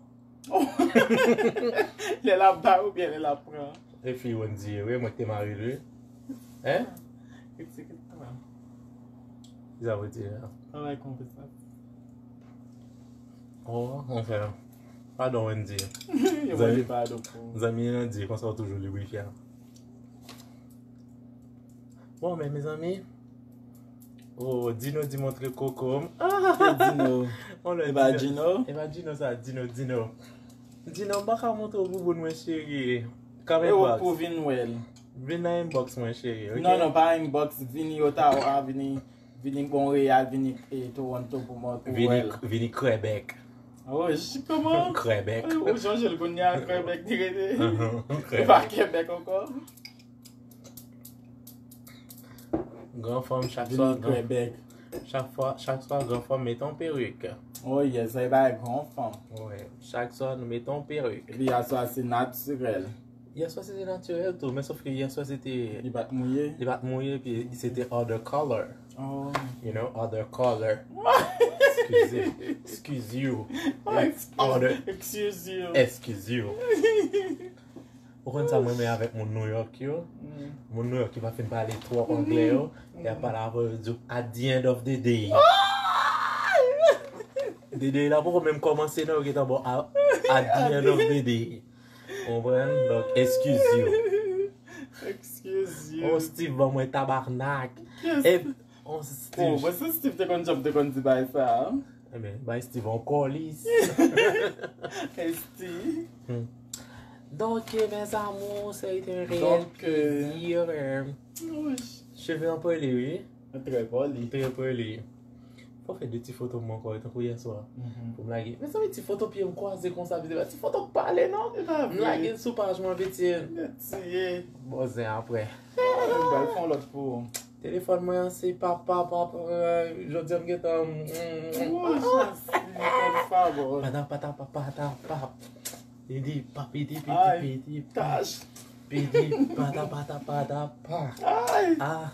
Lè l ap bay oubyen lè l ap pran? E fi Wendy ye, wi, mwen ki te mari l, wi. Hein? Kisa vle di a? Travay konpetans. Oh, anfen. Padon, Wendy. Yo mande padon pou ou. Zanmi an di konsa w toujou librifyan. Bon, men, mezanmi. Oh, Dino di montre koko m. Ke Dino? E pa Dino? E pa Dino sa, Dino, Dino. Dino, m pa ka montre w bouboun mwen, cheri. Kòman e w pou vin wè l? Vin nan inbox mwen, cheri, ok? Non, non, pa inbox, vini Ottawa, vini, vini Montréal, vini, eh, Toronto pou mwen, pou wè l. Vini Quebec. Oh, j-, kòman? Quebec. Ou chanje l kounye a, Quebec, li rete. Li pa Quebec ankò. Gran fanm, chak swa, gran, chak fwa, chak swa, gran fanm mete yon perik. Oh yes, sa e bagay gran fanm. Wi, chak swa nou mete yon perik. Epi aswè se natirèl. Yèswa se te natirèl tou, men sòf ke yèswa se te, li pa t mouye. Li pa t mouye, epi se te other color. Oh. You know, other color. Excuse, excuse you. Excuse you. Excuse you. Ou konn sa mwen renmen avèk moun New York yo? Moun New York ki pa fin pale twòp anglè yo, y ap pale avè w, yo di w, at the end of the day. The day la poko menm kòmanse non, yo gentan ba w a-, at the end of the day. Konprann? Donk, excuse you. Excuse you. Oh, Steve, ban mwen tabarnak. Yes. E, oh, Steve. Oh, mwen se Steve te konn janm te konn di bagay sa. Ebyen, bay Steve yon kolis. Esti. Hmm. Donc, euh, mes amours, ça a été un réel Donc, euh, plaisir. Euh, je vais en parler, oui. Très poli. Très poli. Fò fè de ti foto mwen ankò, tankou yè swa. Mhm. Pou m lage. Mezanmi, ti foto pye m kwaze konsa, vide pa. Ti foto k pale, non? M lage l sou paj mwen, piti. Bon, zen apre. M pral fè yon lòt pou ou. Telefòn mwen an se papa, papa, euh, jodi a m gentan, mm, mm, pata, pata, papa, pata, pap. Pidi, pa, pidi, pidi, pidi, pa. Pidi, pata, pata, pata, pa. Ah.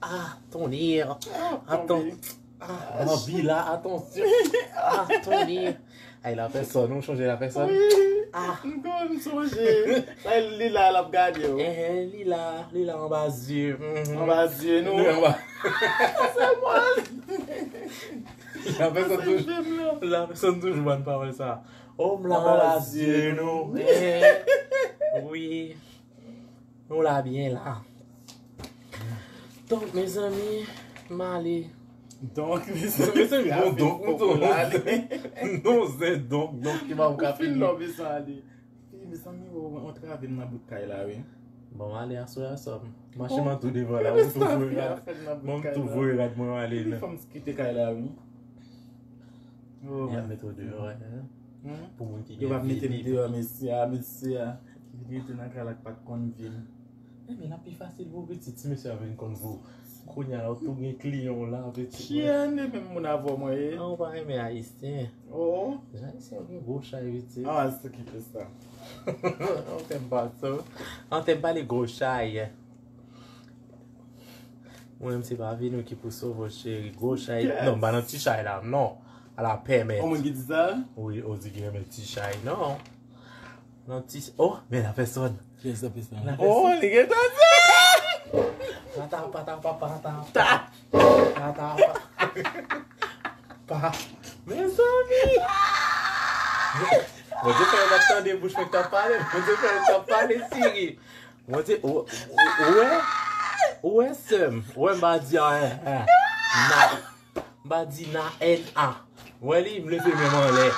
Ah, tonnerre. Ah, aton-, ah, Barbie la, atansyon. Ah, tonnerre. Ay, la pèsòn, ou chonje la pèsòn? Wi. Ah. M konn sonje. Sa e li la l ap gade w. Eh, li la, li la anba zye. Mhm. Anba zye nou. Li anba. Se mwen. La pèsòn toujou, la pèsòn toujou ban pawòl sa. Oh, m la anba zye nou. Eh, wi. Nou la byen la. Donk, mezanmi, m ale. Donk, mezanmi, mezanmi, bon, donk, nou tou. Non, se donk, donk, ki pa pou ka fini. Ou fin lòbe sa ale. Wi, mezanmi, ou antrave m nan bout kay la, wi. Bon, m ale aswè a, sòm. Mache m an tou devan la, m tou voye rad. Bon, m tou voye rad mwen ale. Ki fè m kite kay la, wi. Oh, y ap mete w deyò, wi. Pou moun ki gen vi lib. Yo p ap mete m deyò, mesye a, mesye a. Ki vin rete nan kay la k pa t konn vi m. Eh, men l ap pi fasil pou pitit si mesye a vin konn vi w. Kounye a la, ou tou gen kliyan w la, pitit. Chyen, e menm moun avè w mwen ye. Ah, ou pa renmen Ayisyen. Oh. Jan Ayisyen yo gen gwo chay, pitit. Ah, se ki fè sa. An tèm pa sa. An tèm pale gwo chay. Mwen menm se pa vi nou ki pou sove w, cheri. Gwo chay. Non, m pa nan ti chay la, non. A la pèmèt. Yon moun ki di sa? Wi, ou di ki renmen ti chay, non. Nan ti, oh, men la pèsòn. Kiyès la pèsòn? Oh, li gentan di. Pata, pata, pa, pata. Ta. Pata, pa. Pa. Mezanmi. Bondye fè yo pa tande bouch mwen k t ap pale. Bondye fè yo t ap pale, cheri. Mwen te, ou, ou, ou wè, ou wè sè m, ou wè m pa di anyen, en. Na, m pa di na N A. Ou wè li, m leve men m anlè.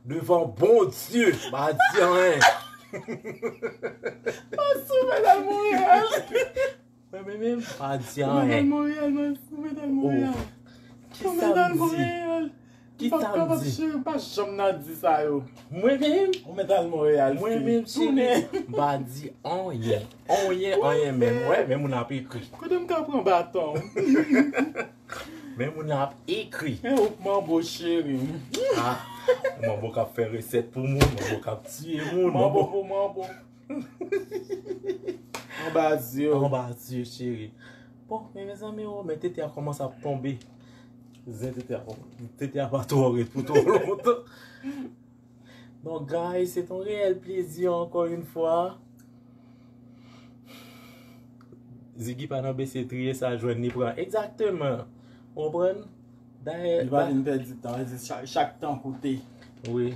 Devan Bondye, m pa di anyen. Pas sou medal Monreyal. Mwen menm, menm, pa di anyen. Medal Monreyal, mwen sou medal Monreyal. Ki sa m di? Ki sa m di? Cheri, pa janm nan di sa yo. Mwen menm? Ou medal Monreyal, mwen menm, cheri. M pa di anyen. Anyen, anyen menm. Wè, men moun ap ekri. Kote m ka pran baton? Men moun ap ekri. Men ou k manbo, cheri. Ah, manbo k ap fè resèt pou moun, manbo k ap tiye moun, manbo pou manbo. Anba zye w. Anba zye, cheri. Bon, men mezanmi, oh, men tete a kòmanse ap tonbe. Zen tete a kòmanse. Tete a pa twò ret pou twò lontan. Bon, guys, se yon reyèl plezi ankò yon fwa. Ziggy pa nan bese triye sa jwenn li pran. Egzakteman. Ou konprann? Dayè, li pa vin pèdi tan, li di chak, chak tan koute. Wi.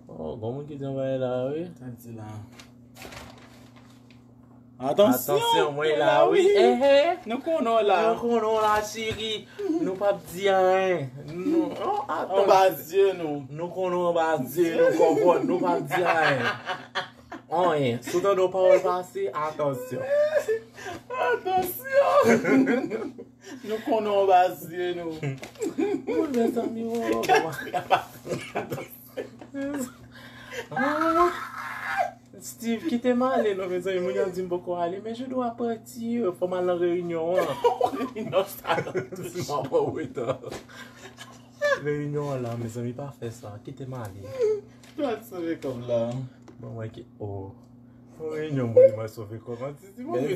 Oh, gon moun ki di yon bagay la, wi. Sa di la. Atansyon, mwen la, wi. Eh, eh. Nou konnen w la. Nou konnen w la, cheri. Nou p ap di anyen. Nou, oh, atansyon. Anba zye nou. Nou konnen w anba zye nou, konprann. Nou p ap di anyen. Anyen. Si w tande yon pawòl pase, atansyon. Atansyon. Nou konnen w anba zye nou. Wi, mezanmi, oh. Ah, Steve, kite m ale, non, mezanmi, moun yo di m poko ale, men je dois partir, fò m al nan reyinyon an. Reyinyon sa yo. Si m ap pran reta. Reyinyon an la, mezanmi, pa fè sa, kite m ale. Pral sove kòb la. Bon, mwen ki, oh. Reyinyon, mwen, mwen sove kòb. Men,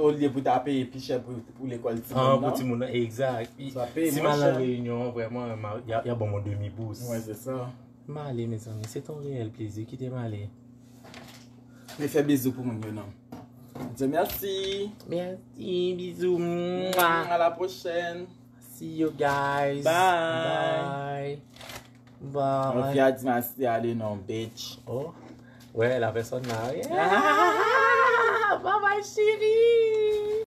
olye pou ta peye pi chè pou, pou lekòl timoun nan. Ah, pou timoun nan, egzak. Si m al nan reyinyon an, vrèman, y a, y a ban mwen demi bous. Wi, se sa. M ale, mezanmi, se yon reyèl plezi. Kite m ale. Men fè bizou pou moun yo, non. Di mèsi. Mèsi, bizou. Mwa. À la prochaine. See you guys. Bye. Bye. Bye. Fi a di m al ale non, bitch. Oh. Ouais, la personne là. Yeah! Bye bye, chérie!